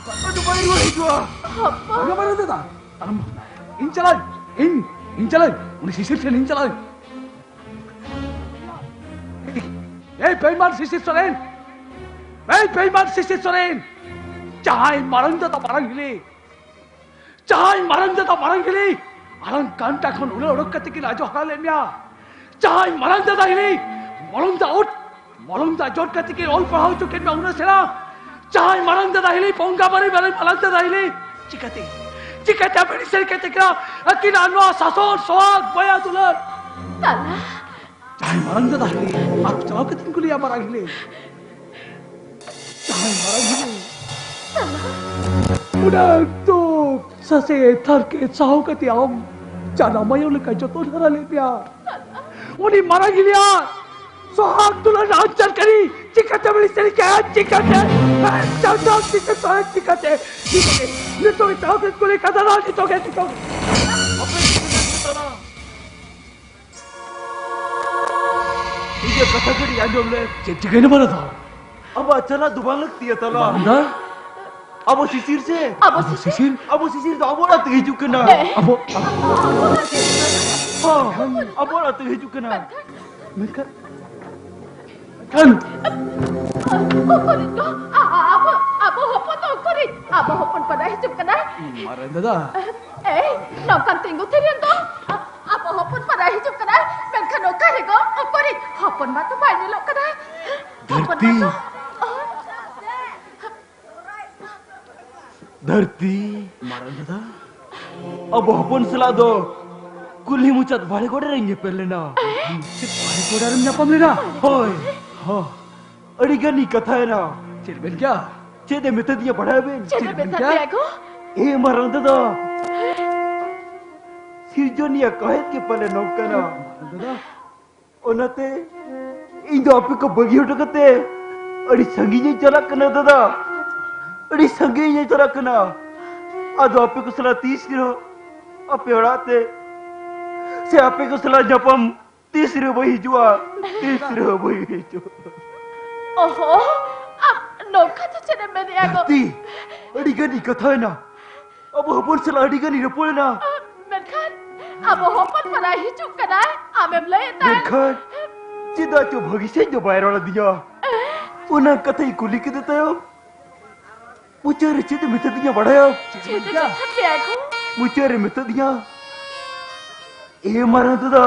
ᱟᱫᱚ ᱵᱟᱭ ᱨᱩᱣᱟᱹᱲ ᱦᱤᱡᱩᱜᱼᱟ᱾ ᱦᱚᱯᱚᱱ᱾ ᱵᱟᱝᱟ ᱢᱟᱨᱟᱝ ᱫᱟᱫᱟ, ᱟᱞᱚᱢ ᱵᱷᱟᱵᱽᱱᱟᱭᱟ᱾ ᱤᱧ ᱪᱟᱞᱟᱜ ᱟᱹᱧ, ᱤᱧ, ᱤᱧ ᱪᱟᱞᱟᱜ ᱟᱹᱧ᱾ ᱩᱱᱤ ᱥᱤᱥᱤᱨ ᱴᱷᱮᱱ ᱤᱧ ᱪᱟᱞᱟᱜ ᱟᱹᱧ᱾ ᱮᱭ ᱵᱮᱭᱢᱟᱱ ᱥᱤᱥᱤᱨ ᱥᱚᱨᱮᱱ, ᱮᱭ ᱵᱮᱭᱢᱟᱱ ᱥᱤᱥᱤᱨ ᱥᱚᱨᱮᱱ, ᱡᱟᱦᱟᱸᱭ ᱢᱟᱨᱟᱝ ᱫᱟᱫᱟ ᱢᱟᱨᱟᱝ ᱦᱤᱞᱤ, ᱡᱟᱦᱟᱸᱭ ᱢᱟᱨᱟᱝ ᱫᱟᱫᱟ ᱢᱟᱨᱟᱝ ᱦᱤᱞᱤ, ᱟᱞᱟᱝ ᱠᱟᱱᱴᱟ ᱠᱷᱚᱱ ᱩᱞᱟᱹ ᱚᱰᱚᱠ ᱠᱟᱛᱮ ᱠᱤᱱ ᱟᱡᱚ ᱦᱟᱨᱟ ᱞᱮᱫ ᱢᱮᱭᱟ᱾ ᱡᱟᱦᱟᱸᱭ ᱢᱟᱨᱟᱝ ᱫᱟᱫᱟ ᱦᱤᱞᱤ, ᱢᱚᱞᱚᱝ ᱫᱟ ᱚᱛ, ᱢᱚᱞᱚᱝ ᱫᱟ ᱡᱚᱴ ᱠᱟᱛᱮ ᱠᱤᱱ ᱚᱞ ᱯᱟᱲᱦᱟᱣ ᱦᱚᱪᱚ ᱠᱮᱫ ᱢᱮᱭᱟ ᱩᱱᱟᱹᱜ ᱥᱮᱬᱟ᱾ ᱡᱟᱦᱟᱸᱭ ᱢᱟᱨᱟᱝ ᱫᱟᱫᱟ ᱦᱤᱞᱤ ᱵᱚᱸᱜᱟ ᱵᱟᱨᱮ ᱵᱟᱨᱮ ᱢᱟᱨᱟᱝ ᱫᱟᱫᱟ ᱦᱤᱞᱤ, ᱪᱤᱠᱟᱹᱛᱮ, ᱪᱤᱠᱟᱹᱛᱮ ᱟᱯᱮ ᱥᱮᱬ ᱠᱟᱛᱮ ᱠᱤᱱᱟ ᱟᱹᱠᱤᱱᱟᱜ ᱱᱚᱣᱟ ᱥᱟᱥᱚᱱ ᱥᱚᱣᱟᱜ ᱵᱚᱭᱟ ᱫᱩᱞᱟᱹᱲ? ᱛᱟᱞᱟ᱾ ᱡᱟᱦᱟᱸᱭ ᱢᱟᱨᱟᱝ ᱫᱟᱫᱟ ᱦᱤᱞᱤ ᱟᱯ ᱪᱟᱞᱟᱣ ᱠᱟᱛᱮ ᱠᱩᱞᱤᱭᱟ ᱢᱟᱨᱟᱝ ᱦᱤᱞᱤ᱾ ᱡᱟᱦᱟᱸᱭ ᱢᱟᱨᱟᱝ ᱦᱤᱞᱤ᱾ ᱛᱟᱞᱟ᱾ ᱚᱱᱟ ᱫᱚ ᱥᱟᱥᱮ ᱛᱷᱟᱨᱠᱮ ᱥᱟᱦᱟᱣ ᱠᱟᱛᱮ ᱟᱢ ᱡᱟᱱᱟᱢ ᱟᱭᱳ ᱞᱮᱠᱟ ᱡᱚᱛᱚᱱ ᱦᱟᱨᱟ ᱞᱮᱫ ᱢᱮᱭᱟ᱾ ᱩᱱᱤ ᱢᱟᱨᱟᱝ ᱦᱤᱞᱤᱭᱟ ᱥᱚᱦᱟᱜ ᱫᱩᱞᱟᱹᱲ ᱟᱧᱪᱟᱨ ᱠᱟᱹᱨᱤ ᱪᱤᱠᱟᱹᱛᱮ ᱵᱤᱱ ᱥᱮᱬ ᱠᱮᱭᱟ? ᱪᱤᱠᱟᱹᱛᱮ? ᱪᱟᱪᱟ ᱪᱤᱠᱟᱹᱛᱮ? ᱪᱤᱠᱟᱹᱛᱮ? ᱪᱤᱠᱟᱹᱛᱮ? ᱱᱤᱛᱚᱜ ᱜᱮ ᱪᱟᱦᱟᱣ ᱠᱮᱫ ᱠᱚᱞᱮ ᱠᱟᱛᱷᱟ ᱫᱚ ᱱᱤᱛᱚᱜ ᱜᱮ, ᱱᱤᱛᱚᱜ ᱜᱮ᱾ ᱤᱧᱟᱹᱜ ᱠᱟᱛᱷᱟ ᱠᱟᱹᱴᱤᱡ ᱟᱸᱡᱚᱢ ᱞᱮ᱾ ᱪᱮᱫ ᱪᱤᱠᱟᱹᱭᱮᱱᱟ ᱵᱟᱲᱟ ᱫᱚ? ᱟᱵᱚᱣᱟᱜ ᱪᱟᱞᱟᱜ ᱫᱚ ᱵᱟᱝ ᱞᱟᱹᱠᱛᱤᱭᱟ ᱛᱟᱞᱟ᱾ ᱵᱟᱝ ᱫᱟ? ᱟᱵᱚ ᱥᱤᱥᱤᱨ ᱥᱮ? ᱟᱵᱚ ᱥᱤᱥᱤᱨ? ᱟᱵᱚ ᱥᱤᱥᱤᱨ ᱫᱚ ᱟᱵᱚ ᱚᱲᱟᱜ ᱛᱮᱜᱮ ᱦᱤᱡᱩᱜ ᱠᱟᱱᱟ᱾ ᱦᱮᱸ᱾ ᱟᱵᱚ, ᱦᱚᱸ, ᱟᱵᱚ ᱚᱲᱟᱜ ᱛᱮᱜᱮ ᱦᱤᱡᱩᱜ ᱠᱟᱱᱟ᱾ ᱢᱮᱱᱠᱷᱟᱱ, ᱢᱮᱱᱠᱷᱟᱱ ᱚᱠᱚᱨᱤᱡ ᱫᱚ? ᱟ-, ᱟ-, ᱟᱵᱚ, ᱟᱵᱚ ᱦᱚᱯᱚᱱ ᱫᱚ ᱚᱠᱚᱨᱤᱡ? ᱟᱵᱚ ᱦᱚᱯᱚᱱ ᱯᱟᱫᱟ ᱦᱤᱡᱩᱜ ᱠᱟᱱᱟᱭ᱾ ᱢᱟᱨᱟᱝ ᱫᱟᱫᱟ᱾ ᱮᱭ, ᱱᱚᱝᱠᱟᱱ ᱛᱤᱸᱜᱩ ᱛᱷᱤᱨ ᱮᱱ ᱫᱚ᱾ ᱟ-, ᱟᱵᱚ ᱦᱚᱯᱚᱱ ᱯᱟᱫᱟ ᱦᱤᱡᱩᱜ ᱠᱟᱱᱟᱭ, ᱢᱮᱱᱠᱷᱟᱱ ᱚᱠᱟ ᱨᱮ ᱜᱚ ᱚᱠᱚᱨᱤᱡ? ᱦᱚᱯᱚᱱ ᱢᱟ ᱛᱚ ᱵᱟᱭ ᱧᱮᱞᱚᱜ ᱠᱟᱱᱟ᱾ ᱦᱚᱯᱚᱱ ᱢᱟ ᱫᱷᱟᱹᱨᱛᱤ᱾ ᱛᱚ, ᱚ᱾ ᱫᱷᱟᱹᱨᱛᱤ᱾ ᱢᱟᱨᱟᱝ ᱫᱟᱫᱟ᱾ ᱟᱵᱚ ᱦᱚᱯᱚᱱ ᱥᱟᱞᱟᱜ ᱫᱚ ᱠᱩᱞᱦᱤ ᱢᱩᱪᱟᱹᱫ ᱵᱟᱲᱮ ᱜᱚᱰᱟ ᱨᱮᱧ ᱧᱮᱯᱮᱞ ᱞᱮᱱᱟ᱾ ᱪᱮᱫ ᱵᱟᱲᱮ ᱜᱚᱰᱟ ᱨᱮᱢ ᱧᱟᱯᱟᱢ ᱞᱮᱱᱟ? ᱦᱳᱭ᱾ ᱦᱚᱸ᱾ ᱟᱹᱰᱤ ᱜᱟᱱ ᱤᱧ ᱠᱟᱛᱷᱟᱭᱮᱱᱟ᱾ ᱪᱮᱫ ᱵᱮᱱ ᱠᱮᱭᱟ? ᱪᱮᱫ ᱮ ᱢᱮᱛᱟᱫᱤᱧᱟ ᱵᱟᱲᱟᱭ ᱵᱮᱱ? ᱪᱮᱫ ᱪᱮᱫ ᱵᱮᱱ ᱢᱮᱛᱟᱫ ᱠᱮᱭᱟ? ᱯᱮᱭᱟ ᱜᱚ? ᱮ ᱢᱟᱨᱟᱝ ᱫᱟᱫᱟ, ᱥᱤᱨᱡᱚᱱᱤᱭᱟᱹ ᱠᱟᱹᱦᱤᱫ ᱜᱮ ᱯᱟᱞᱮ ᱱᱚᱝᱠᱟᱱᱟ᱾ ᱢᱟᱨᱟᱝ ᱫᱟᱫᱟ᱾ ᱚᱱᱟᱛᱮ ᱤᱧ ᱫᱚ ᱟᱯᱮ ᱠᱚ ᱵᱟᱹᱜᱤ ᱦᱚᱴᱚ ᱠᱟᱛᱮ ᱟᱹᱰᱤ ᱥᱟᱺᱜᱤᱧ ᱤᱧ ᱪᱟᱞᱟᱜ ᱠᱟᱱᱟ ᱫᱟᱫᱟ, ᱟᱹᱰᱤ ᱥᱟᱺᱜᱤᱧ ᱤᱧ ᱪᱟᱞᱟᱜ ᱠᱟᱱᱟ᱾ ᱟᱫᱚ ᱟᱯᱮ ᱠᱚ ᱥᱟᱞᱟᱜ ᱛᱤᱥ ᱨᱮᱦᱚᱸ ᱟᱯᱮ ᱚᱲᱟᱜ ᱛᱮ ᱥᱮ ᱟᱯᱮ ᱠᱚ ᱥᱟᱞᱟᱜ ᱧᱟᱯᱟᱢ ᱛᱤᱥ ᱨᱮ ᱵᱟᱹᱧ ᱦᱤᱡᱩᱜᱼᱟ, ᱛᱤᱥ ᱨᱮᱦᱚᱸ ᱵᱟᱹᱧ ᱦᱤᱡᱩᱜᱼᱟ᱾ ᱚᱦᱚ, ᱟᱢ ᱱᱚᱝᱠᱟ ᱫᱚ ᱪᱮᱫ ᱮᱢ ᱢᱮᱱᱮᱜᱼᱟ ᱜᱚ? ᱫᱷᱟᱹᱨᱛᱤ, ᱟᱹᱰᱤ ᱜᱟᱱ ᱤᱧ ᱠᱟᱛᱷᱟᱭᱮᱱᱟ, ᱟᱵᱚ ᱦᱚᱯᱚᱱ ᱥᱟᱞᱟᱜ ᱟᱹᱰᱤ ᱜᱟᱱ ᱤᱧ ᱨᱚᱯᱚᱲᱮᱱᱟ᱾ ᱢᱮᱱᱠᱷᱟᱱ ᱟᱵᱚ ᱦᱚᱯᱚᱱ ᱯᱟᱨᱟ ᱦᱤᱡᱩᱜ ᱠᱟᱱᱟᱭ, ᱟᱢᱮᱢ ᱞᱟᱹᱭᱮᱫ ᱛᱟᱦᱮᱸᱫ᱾ ᱢᱮᱱᱠᱷᱟᱱ ᱪᱮᱫᱟᱜ ᱪᱚ ᱵᱷᱟᱹᱜᱤ ᱥᱮᱫ ᱫᱚ ᱵᱟᱭ ᱨᱚᱲ ᱟᱹᱫᱤᱧᱟ᱾ ᱚᱱᱟ ᱠᱟᱛᱷᱟᱧ ᱠᱩᱞᱤ ᱠᱮᱫᱮ ᱛᱟᱭᱚᱢ, ᱢᱩᱪᱟᱹᱫ ᱨᱮ ᱪᱮᱫ ᱮ ᱢᱮᱛᱟᱫᱤᱧᱟ ᱵᱟᱲᱟᱭᱟᱢ? ᱪᱮᱫ ᱮ ᱢᱮᱛᱟᱫ ᱯᱮᱭᱟ ᱜᱳ? ᱢᱩᱪᱟᱹᱫ ᱨᱮ ᱢᱮᱛᱟᱫᱤᱧᱟ, "ᱮ ᱢᱟᱨᱟᱝ ᱫᱟᱫᱟ,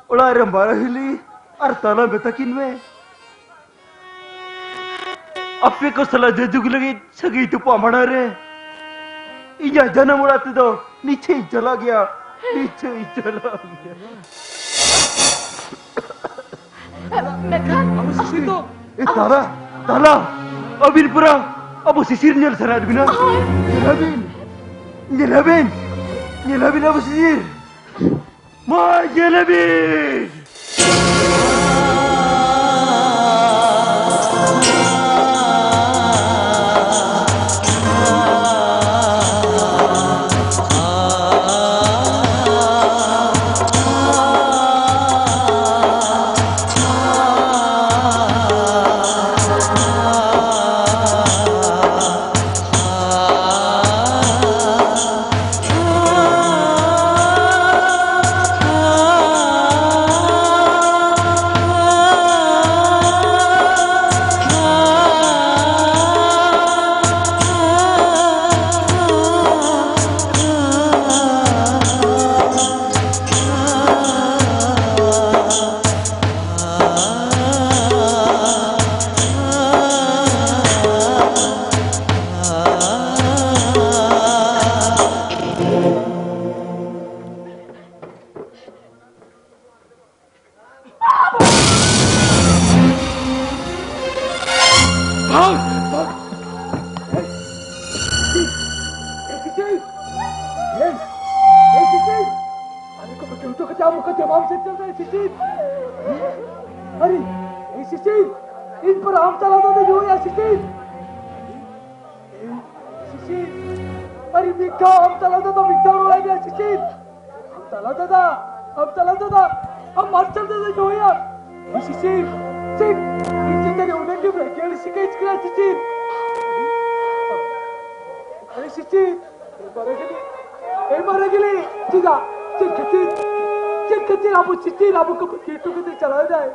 ᱚᱲᱟᱜ ᱨᱮ ᱢᱟᱨᱟᱝ ᱦᱤᱞᱤ ᱟᱨ ᱛᱟᱞᱟ ᱢᱮᱛᱟ ᱠᱤᱱ ᱢᱮ, ᱟᱯᱮ ᱠᱚ ᱥᱟᱞᱟᱜ ᱡᱩᱡᱩᱜ ᱞᱟᱹᱜᱤᱫ ᱥᱟᱹᱜᱟᱹᱭ ᱛᱚᱯᱟ ᱢᱟᱲᱟᱝ ᱨᱮ ᱤᱧᱟᱹᱜ ᱡᱟᱱᱟᱢ ᱚᱲᱟᱜ ᱛᱮᱫᱚ ᱱᱤᱪᱷᱟᱹᱧ ᱪᱟᱞᱟᱜ ᱜᱮᱭᱟ, ᱱᱤᱪᱷᱟᱹᱧ ᱪᱟᱞᱟᱜ ᱜᱮᱭᱟ᱾" ᱢᱮᱱᱠᱷᱟᱱ ᱮ ᱛᱟᱞᱟ, ᱛᱟᱞᱟ, ᱟᱹᱵᱤᱱ ᱯᱩᱨᱟ ᱟᱵᱚ ᱥᱤᱥᱤᱨ ᱧᱮᱞ ᱥᱟᱱᱟᱭᱮᱫ ᱵᱤᱱᱟ? ᱦᱳᱭ᱾ ᱧᱮᱞ ᱟᱹᱵᱤᱱ, ᱧᱮᱞ ᱟᱹᱵᱤᱱ, ᱧᱮᱞ ᱟᱹᱵᱤᱱ ᱟᱵᱚ ᱥᱤᱥᱤᱨ᱾ ᱢᱟ ᱧᱮᱞ ᱟᱹᱵᱤᱱ᱾ ᱵᱷᱟᱜᱽ! ᱵᱷᱟᱜᱽ! ᱮᱭ! ᱮᱭ, ᱥᱤᱥᱤᱨ! ᱮᱭ! ᱮᱭ, ᱥᱤᱥᱤᱨ! ᱟᱨᱮ ᱠᱚ ᱵᱟᱹᱪᱩ ᱦᱚᱪᱚ ᱠᱟᱛᱮ ᱟᱢ ᱚᱠᱟ ᱡᱟᱢᱟᱢ ᱥᱮᱫ ᱪᱟᱞᱟᱜ ᱠᱟᱱᱟ, ᱥᱤᱥᱤᱨ? ᱟᱨᱮ, ᱮᱭ, ᱥᱤᱥᱤᱨ! ᱤᱧ ᱯᱚᱨ ᱟᱢ ᱛᱟᱞᱟ ᱫᱚ ᱧᱩᱭᱟ, ᱥᱤᱥᱤᱨ! ᱥᱤᱥᱤᱨ, ᱟᱨᱮ ᱢᱤᱫ ᱫᱷᱟᱣ ᱟᱢ ᱛᱟᱞᱟ ᱫᱟᱫᱟ ᱢᱤᱫ ᱫᱷᱟᱣ ᱨᱚᱲ ᱟᱭ ᱢᱮ, ᱥᱤᱥᱤᱨ᱾ ᱟᱢ ᱛᱟᱞᱟ ᱫᱟᱫᱟ, ᱟᱢ ᱛᱟᱞᱟ ᱫᱟᱫᱟ, ᱟᱢ ᱢᱟᱨᱥᱟᱞ ᱫᱟᱫᱟ ᱡᱚᱦᱚᱭᱟ᱾ ᱥᱤᱥᱤᱨ, ᱥᱤᱥᱤᱨ, ᱤᱧ ᱪᱮᱛᱟᱱ ᱨᱮ ᱩᱱᱟᱹᱜ ᱜᱮ ᱵᱮᱸᱜᱮᱫ ᱥᱤᱠᱟᱹᱡ ᱠᱟᱱᱟ, ᱥᱤᱥᱤᱨ᱾ ᱟᱨᱮ ᱥᱤᱥᱤᱨ, ᱮ ᱢᱟᱨᱮ ᱜᱮᱞᱤ, ᱮ ᱢᱟᱨᱮ ᱜᱮᱞᱤ, ᱪᱮᱫᱟᱜ, ᱪᱮᱫ ᱠᱷᱟᱹᱛᱤᱨ? ᱪᱮᱫ ᱠᱷᱟᱹᱛᱤᱨ ᱟᱵᱚ ᱥᱤᱥᱤᱨ ᱟᱵᱚ ᱠᱚ ᱵᱟᱹᱜᱤ ᱦᱚᱴᱚ ᱠᱟᱛᱮ ᱪᱟᱞᱟᱣ ᱮᱱᱟᱭ?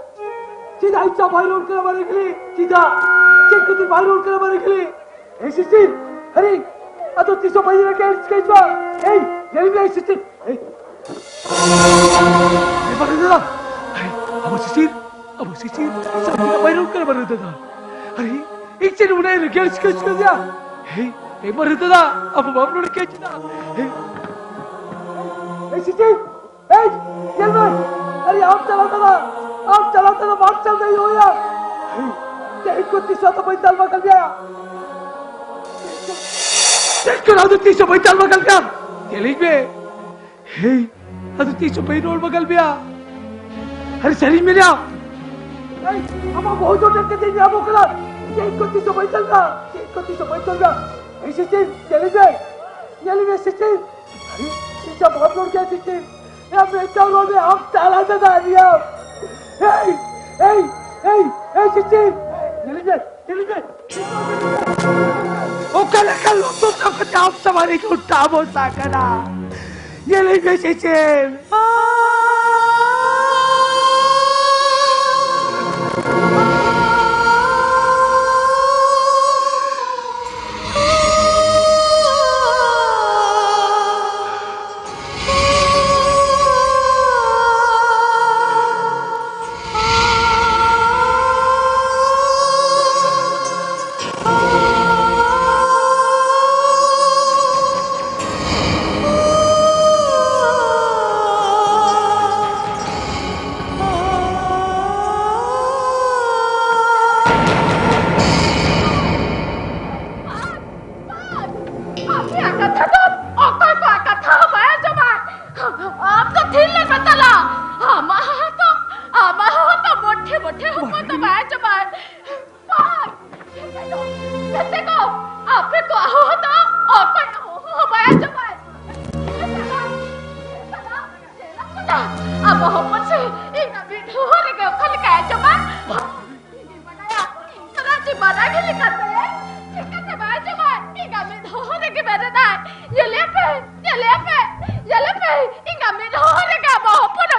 ᱪᱮᱫᱟᱜ ᱤᱧ ᱥᱟᱶ ᱵᱟᱭ ᱨᱚᱲ ᱠᱟᱱᱟ ᱢᱟᱨᱮ ᱜᱮᱞᱤ? ᱪᱮᱫᱟᱜ? ᱪᱮᱫ ᱠᱷᱟᱹᱛᱤᱨ ᱵᱟᱭ ᱨᱚᱲ ᱠᱟᱱᱟ ᱢᱟᱨᱮ ᱜᱮᱞᱤ? ᱮᱭ ᱥᱤᱥᱤᱨ, ᱟᱨᱮ, ᱟᱫᱚ ᱛᱤᱥ ᱦᱚᱸ ᱵᱟᱹᱧ ᱨᱚᱲ ᱠᱟᱱᱟ, ᱪᱤᱠᱟᱹᱧ ᱵᱟ? ᱮᱭ, ᱧᱮᱞ ᱢᱮ, ᱮᱭ ᱥᱤᱥᱤᱨ, ᱮᱭ᱾ ᱮ ᱵᱟᱹᱨᱩ ᱫᱟᱫᱟ, ᱮᱭ, ᱟᱵᱚ ᱥᱤᱥᱤᱨ, ᱟᱵᱚ ᱥᱤᱥᱤᱨ, ᱥᱟᱵ ᱠᱟᱛᱮ ᱵᱟᱭ ᱨᱚᱲ ᱠᱟᱱᱟ ᱵᱟᱹᱨᱩ ᱫᱟᱫᱟ᱾ ᱟᱨᱮ, ᱤᱧ ᱪᱮᱫ ᱩᱱᱟᱹᱜ ᱨᱟᱹᱜᱤ ᱟᱹᱲᱤᱥ ᱠᱟᱹᱧ ᱪᱤᱠᱟᱹᱭᱟ? ᱮᱭ, ᱮᱭ ᱵᱟᱹᱨᱩ ᱫᱟᱫᱟ, ᱟᱵᱚ ᱵᱟᱢ ᱨᱚᱲ ᱠᱟᱱᱟ ᱪᱮᱫᱟᱜ? ᱮᱭ, ᱮᱭ ᱥᱤᱥᱤᱨ, ᱮᱭ, ᱧᱮᱞ ᱢᱮ᱾ ᱟᱨᱮ, ᱟᱢ ᱪᱟᱞᱟᱣ ᱠᱟᱱᱟ, ᱟᱢ ᱪᱟᱞᱟᱣ ᱠᱟᱱᱟ, ᱵᱟᱢ ᱪᱟᱞᱟᱣ ᱫᱟᱲᱮᱭᱟᱜᱼᱟ᱾ ᱮᱭ, ᱛᱮᱦᱮᱧ ᱠᱷᱚᱱ ᱛᱤᱥ ᱦᱚᱸ ᱟᱫᱚ ᱵᱟᱹᱧ ᱛᱟᱞᱢᱟ ᱠᱟᱱ ᱜᱮᱭᱟ᱾ ᱛᱮᱦᱮᱧ ᱠᱷᱚᱱ ᱟᱫᱚ ᱛᱤᱥ ᱦᱚᱸ ᱵᱟᱹᱧ ᱛᱟᱞᱢᱟ ᱠᱟᱱ ᱜᱮᱭᱟ᱾ ᱧᱮᱞᱤᱧ ᱢᱮ᱾ ᱦᱮᱭ, ᱟᱫᱚ ᱛᱤᱥ ᱦᱚᱸ ᱵᱟᱹᱧ ᱨᱚᱲ ᱵᱟᱜᱟᱞ ᱢᱮᱭᱟ᱾ ᱟᱨᱮ, ᱥᱟᱹᱨᱤᱧ ᱢᱮᱱᱟ᱾ ᱮᱭ, ᱟᱢᱟᱜ ᱵᱚᱦᱚᱜ ᱫᱚ ᱰᱮᱨ ᱠᱟᱛᱮ ᱧᱟᱢᱚᱜ ᱠᱟᱱᱟ᱾ ᱛᱮᱦᱮᱧ ᱠᱷᱚᱱ ᱛᱤᱥ ᱦᱚᱸ ᱵᱟᱹᱧ ᱛᱟᱞᱢᱟ, ᱛᱮᱦᱮᱧ ᱠᱷᱚᱱ ᱛᱤᱥ ᱦᱚᱸ ᱵᱟᱹᱧ ᱛᱟᱞᱢᱟ᱾ ᱮᱭ ᱥᱤᱥᱤᱨ, ᱧᱮᱞᱤᱧ ᱢᱮ᱾ ᱧᱮᱞᱤᱧ ᱢᱮ ᱥᱤᱥᱤᱨ᱾ ᱟᱨᱮ, ᱤᱧ ᱡᱟ ᱵᱚᱦᱚᱜ ᱨᱚᱲ ᱜᱮᱭᱟ ᱥᱤᱥᱤᱨ᱾ ᱮ, ᱢᱤᱫᱴᱟᱝ ᱨᱚᱲ ᱢᱮ, ᱟᱢ ᱪᱟᱞᱟᱣ ᱫᱟᱲᱮᱭᱟᱜ ᱜᱮᱭᱟᱢ᱾ ᱮᱭ, ᱮᱭ, ᱮᱭ, ᱮᱭ, ᱥᱤᱥᱤᱨ᱾ ᱧᱮᱞᱤᱧ ᱢᱮ, ᱧᱮᱞᱤᱧ ᱢᱮ᱾ ᱚᱠᱟ ᱞᱮᱠᱟ ᱞᱚᱥᱚᱫ ᱫᱚ ᱠᱟᱛᱮ ᱟᱢ ᱥᱟᱢᱟᱝ ᱨᱮ ᱠᱚ ᱴᱟᱵᱚᱥ ᱟᱠᱟᱱᱟ᱾ ᱧᱮᱞᱤᱧ ᱢᱮ, ᱥᱤᱥᱤᱨ᱾ ᱟᱯᱮᱭᱟᱜ ᱠᱟᱛᱷᱟ ᱫᱚ ᱚᱠᱚᱭ ᱠᱚᱣᱟᱜ ᱠᱟᱛᱷᱟ ᱦᱚᱸ ᱵᱟᱭ ᱟᱸᱡᱚᱢᱟ᱾ ᱟᱢ ᱫᱚ ᱛᱷᱤᱨ ᱞᱮ ᱢᱮᱛᱟᱞᱟ᱾ ᱟᱢᱟᱜ ᱦᱚᱸ ᱛᱚ, ᱟᱢᱟᱜ ᱦᱚᱸ ᱛᱚ ᱢᱚᱴᱷᱮ ᱢᱚᱴᱷᱮ ᱦᱚᱯᱚᱱ ᱫᱚ ᱵᱟᱭ ᱟᱸᱡᱚᱢᱟ᱾ ᱵᱟᱝ, ᱜᱟᱛᱮ ᱠᱚ, ᱜᱟᱛᱮ ᱠᱚ, ᱟᱯᱮ ᱠᱚᱣᱟᱜ ᱦᱚᱸ ᱛᱚ ᱚᱠᱚᱭᱟᱜ ᱦᱚᱸ ᱵᱟᱭ ᱟᱸᱡᱚᱢᱟ᱾ ᱟᱵᱚ ᱦᱚᱯᱚᱱ ᱥᱮ ᱤᱧᱟᱜ ᱢᱤᱫ ᱦᱚᱦᱚ ᱨᱮᱜᱮ ᱚᱠᱟ ᱞᱮᱠᱟᱭ ᱟᱸᱡᱚᱢᱟ? ᱤᱧ ᱵᱟᱰᱟᱭᱟ, ᱤᱧ ᱥᱟᱞᱟᱜ ᱪᱮ ᱵᱟᱰᱟᱭ ᱜᱮ ᱞᱮᱠᱟᱛᱮ ᱪᱤᱠᱟᱹᱛᱮ ᱵᱟᱭ ᱟᱸᱡᱚᱢᱟ? ᱤᱧᱟᱜ ᱢᱤᱫ ᱦᱚᱦᱚ ᱨᱮᱜᱮ ᱵᱮᱨᱮᱫᱟᱭ᱾ ᱧᱮᱞᱮᱭᱟ ᱯᱮ, ᱧᱮᱞᱮᱭᱟ ᱯᱮ, ᱧᱮᱞᱮ ᱯᱮ, ᱤᱧᱟᱜ ᱢᱤᱫ ᱦᱚᱦᱚ ᱨᱮᱜᱮ ᱟᱵᱚ ᱦᱚᱯᱚᱱ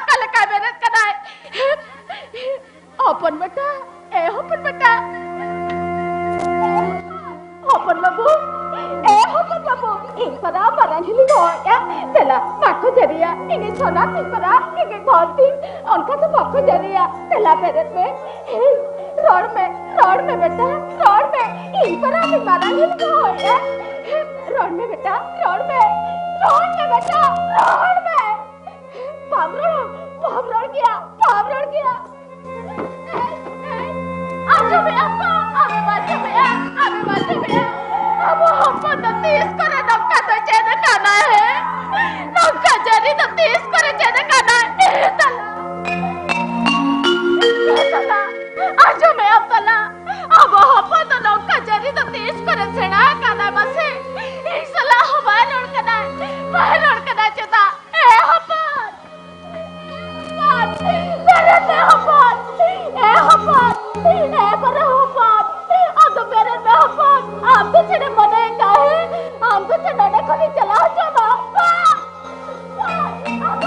ᱦᱚᱯᱚᱱ ᱵᱟᱹᱵᱩ, ᱮ ᱦᱚᱯᱚᱱ ᱵᱟᱹᱵᱩ, ᱤᱧ ᱯᱟᱨᱟ ᱢᱟᱨᱟᱝ ᱦᱤᱞᱤᱧ ᱦᱚᱦᱚᱭᱮᱜᱼᱟ᱾ ᱫᱮᱞᱟ, ᱵᱟᱠᱚ ᱡᱟᱹᱨᱤᱭᱟ, ᱤᱧ ᱥᱚᱱᱟ ᱤᱧ ᱯᱟᱨᱟ, ᱤᱧ ᱵᱷᱚᱨᱛᱤ, ᱚᱱᱠᱟ ᱫᱚ ᱵᱟᱠᱚ ᱡᱟᱹᱨᱤᱭᱟ᱾ ᱫᱮᱞᱟ, ᱵᱮᱨᱮᱫ ᱢᱮ᱾ ᱦᱮᱸ, ᱨᱚᱲ ᱢᱮ, ᱨᱚᱲ ᱢᱮ ᱵᱮᱴᱟ, ᱨᱚᱲ ᱢᱮ᱾ ᱤᱧ ᱯᱟᱨᱟ ᱢᱟᱨᱟᱝ ᱦᱤᱞᱤᱧ ᱦᱚᱦᱚᱭᱮᱜᱼᱟ᱾ ᱨᱚᱲ ᱢᱮ ᱵᱮᱴᱟ, ᱨᱚᱲ ᱢᱮ, ᱨᱚᱲ ᱢᱮ ᱵᱮᱴᱟ, ᱨᱚᱲ ᱢᱮ᱾ ᱵᱟᱢ ᱨᱚᱲᱟ, ᱵᱟᱢ ᱨᱚᱲ ᱜᱮᱭᱟ, ᱵᱟᱢ ᱨᱚᱲ ᱜᱮᱭᱟ᱾ ᱟᱸᱡᱚᱢᱮᱜᱼᱟ ᱛᱚ? ᱟᱢᱮᱢ ᱟᱸᱡᱚᱢᱮᱜᱼᱟ? ᱟᱢᱮᱢ ᱟᱸᱡᱚᱢᱮᱜᱼᱟ? ᱟᱵᱚ ᱦᱚᱯᱚᱱ ᱫᱚ ᱛᱤᱥ ᱠᱚᱨᱮ ᱱᱚᱝᱠᱟ ᱫᱚ ᱪᱮᱫ ᱟᱠᱟᱱᱟᱭ, ᱦᱮᱸ? ᱱᱚᱝᱠᱟ ᱡᱟᱹᱨᱤ ᱫᱚ ᱛᱤᱥ ᱠᱚᱨᱮ ᱪᱮᱫ ᱟᱠᱟᱱᱟᱭ? ᱮ ᱛᱟᱞᱟ, ᱮ ᱛᱟᱞᱟ, ᱟᱸᱡᱚᱢᱮᱜᱼᱟᱢ ᱛᱟᱞᱟ? ᱟᱵᱚ ᱦᱚᱯᱚᱱ ᱫᱚ ᱱᱚᱝᱠᱟ ᱡᱟᱹᱨᱤ ᱫᱚ ᱛᱤᱥ ᱠᱚᱨᱮ ᱥᱮᱬᱟ ᱟᱠᱟᱱᱟᱭ ᱢᱟᱥᱮ? ᱤᱧ ᱥᱟᱞᱟᱜ ᱦᱚᱸ ᱵᱟᱭ ᱨᱚᱲ ᱠᱟᱱᱟᱭ, ᱵᱟᱭ ᱨᱚᱲ ᱠᱟᱱᱟᱭ ᱪᱮᱫᱟᱜ? ᱮ ᱦᱚᱯᱚᱱ! ᱵᱮᱨᱮᱫ ᱢᱮ ᱦᱚᱯᱚᱱ! ᱮ ᱦᱚᱯᱚᱱ! ᱮ ᱵᱟᱨᱮ ᱦᱚᱯᱚᱱ! ᱟᱫᱚ ᱵᱮᱨᱮᱫ ᱢᱮ ᱦᱚᱯᱚᱱ! ᱟᱢ ᱫᱚ ᱪᱮᱫ ᱮᱢ ᱢᱚᱱᱮᱭᱮᱫᱟ, ᱦᱮᱸ? ᱟᱢ ᱫᱚ ᱪᱮᱫ ᱱᱚᱰᱮ ᱠᱷᱚᱱᱤᱧ ᱪᱟᱞᱟᱣ ᱦᱚᱪᱚ ᱟᱢᱟ? ᱵᱟᱝ! ᱵᱟᱝ! ᱟᱢ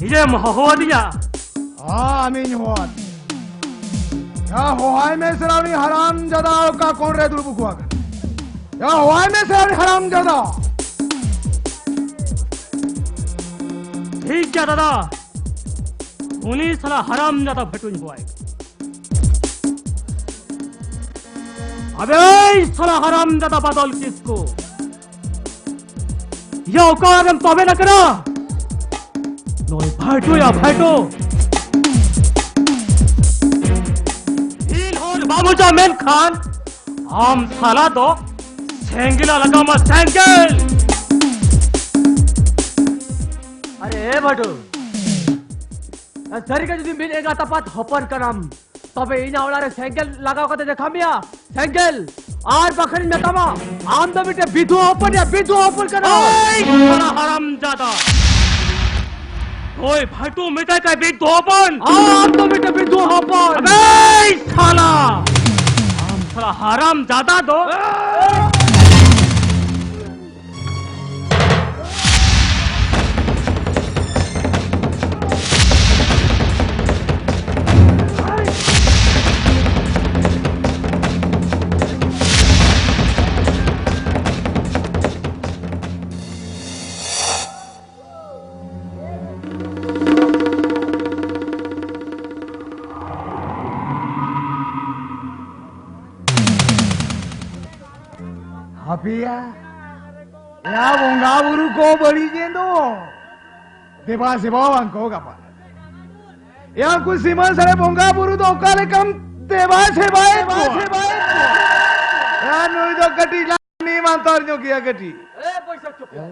ᱪᱮᱫ ᱮᱢ ᱦᱚᱦᱚᱣᱟᱫᱤᱧᱟ? ᱦᱮᱸ, ᱟᱢᱤᱧ ᱦᱚᱦᱚᱣᱟᱫ ᱢᱮᱭᱟ᱾ ᱭᱟ, ᱦᱚᱦᱚᱭ ᱢᱮ ᱥᱮ ᱩᱱᱤ ᱦᱟᱨᱟᱢ ᱡᱟᱫᱟ ᱚᱠᱟ ᱠᱚᱬ ᱨᱮ ᱫᱩᱲᱩᱵ ᱟᱠᱟᱱ᱾ ᱭᱟ, ᱦᱚᱦᱚᱭ ᱢᱮ ᱥᱮ ᱩᱱᱤ ᱦᱟᱨᱟᱢ ᱡᱟᱫᱟ᱾ ᱴᱷᱤᱠ ᱜᱮᱭᱟ ᱫᱟᱫᱟ, ᱩᱱᱤ ᱥᱟᱞᱟ ᱦᱟᱨᱟᱢ ᱡᱟᱫᱟ ᱵᱷᱟᱴᱩᱧ ᱦᱚᱦᱚᱣᱟᱭ ᱠᱟᱱᱟ᱾ ᱟᱵᱮ ᱥᱟᱞᱟ ᱦᱟᱨᱟᱢ ᱡᱟᱫᱟ ᱵᱟᱫᱚᱞ ᱠᱤᱥᱠᱩ, ᱭᱟ, ᱚᱠᱟᱨᱮᱢ ᱛᱟᱵᱮᱱ ᱟᱠᱟᱱᱟ? ᱱᱩᱭ ᱵᱷᱟᱴᱳᱭᱟ, ᱵᱷᱟᱴᱳ᱾ ᱤᱧ ᱦᱚᱲ ᱵᱟᱢ ᱵᱩᱡᱟ, ᱢᱮᱱᱠᱷᱟᱱ ᱟᱢ ᱥᱟᱞᱟ ᱫᱚ ᱥᱮᱸᱜᱮᱞ ᱞᱟᱜᱟᱣ ᱢᱟ, ᱥᱮᱸᱜᱮᱞ᱾ ᱟᱨᱮ ᱮ ᱵᱷᱟᱴᱳ, ᱥᱟᱹᱨᱤ ᱜᱮ ᱡᱩᱫᱤ ᱢᱤᱫ ᱮᱸᱜᱟᱛ ᱟᱯᱟᱛ ᱦᱚᱯᱚᱱ ᱠᱟᱱᱟᱢ, ᱛᱚᱵᱮ ᱤᱧᱟᱜ ᱚᱲᱟᱜ ᱨᱮ ᱥᱮᱸᱜᱮᱞ ᱞᱟᱜᱟᱣ ᱠᱟᱛᱮ ᱫᱮᱠᱷᱟ ᱢᱮᱭᱟ, ᱥᱮᱸᱜᱮᱞ᱾ ᱟᱨ ᱵᱟᱠᱷᱟᱱᱤᱧ ᱢᱮᱛᱟᱢᱟ, ᱟᱢ ᱫᱚ ᱢᱤᱫᱴᱮᱱ ᱵᱤᱫᱷᱩᱣᱟ ᱦᱚᱯᱚᱱ ᱭᱟ, ᱵᱤᱫᱷᱩᱣᱟ ᱦᱚᱯᱚᱱ ᱠᱟᱱᱟᱢ᱾ ᱳᱭ ᱥᱟᱞᱟ ᱦᱟᱨᱟᱢ ᱡᱟᱫᱟ, ᱳᱭ ᱵᱷᱟᱴᱩ ᱢᱮᱛᱟᱭ ᱠᱟᱭ ᱵᱤᱫᱷᱩᱣᱟ ᱦᱚᱯᱚᱱ᱾ ᱟᱢ ᱫᱚ ᱢᱤᱫᱴᱮᱱ ᱵᱤᱫᱷᱩᱣᱟ ᱦᱚᱯᱚᱱ᱾ ᱟᱵᱮ ᱥᱟᱞᱟ, ᱟᱢ ᱥᱟᱞᱟ ᱦᱟᱨᱟᱢ ᱡᱟᱫᱟ ᱫᱚ᱾ ᱦᱟᱯᱮᱭᱟ, ᱭᱟ ᱵᱚᱸᱜᱟ ᱵᱩᱨᱩ ᱠᱚ ᱵᱟᱹᱲᱤᱡ ᱮᱱ ᱫᱚ᱾ ᱫᱮᱵᱟ ᱥᱮᱵᱟ ᱵᱟᱝ ᱠᱚ ᱜᱟᱯᱟ᱾ ᱭᱟ ᱩᱱᱠᱩ ᱥᱤᱢᱟᱹ ᱥᱟᱲᱮ ᱵᱚᱸᱜᱟ ᱵᱩᱨᱩ ᱫᱚ ᱚᱠᱟ ᱞᱮᱠᱟᱢ ᱫᱮᱵᱟ ᱥᱮᱵᱟᱭᱮᱫ ᱠᱚᱣᱟ? ᱭᱟ ᱱᱩᱭ ᱫᱚ ᱠᱟᱹᱴᱤᱡ ᱞᱟᱹᱱᱤ ᱢᱟᱱᱛᱟᱨ ᱧᱚᱜ ᱜᱮᱭᱟ ᱠᱟᱹᱴᱤᱡ᱾ ᱮ ᱵᱚᱭᱥᱟ ᱪᱩᱯ ᱭᱟ᱾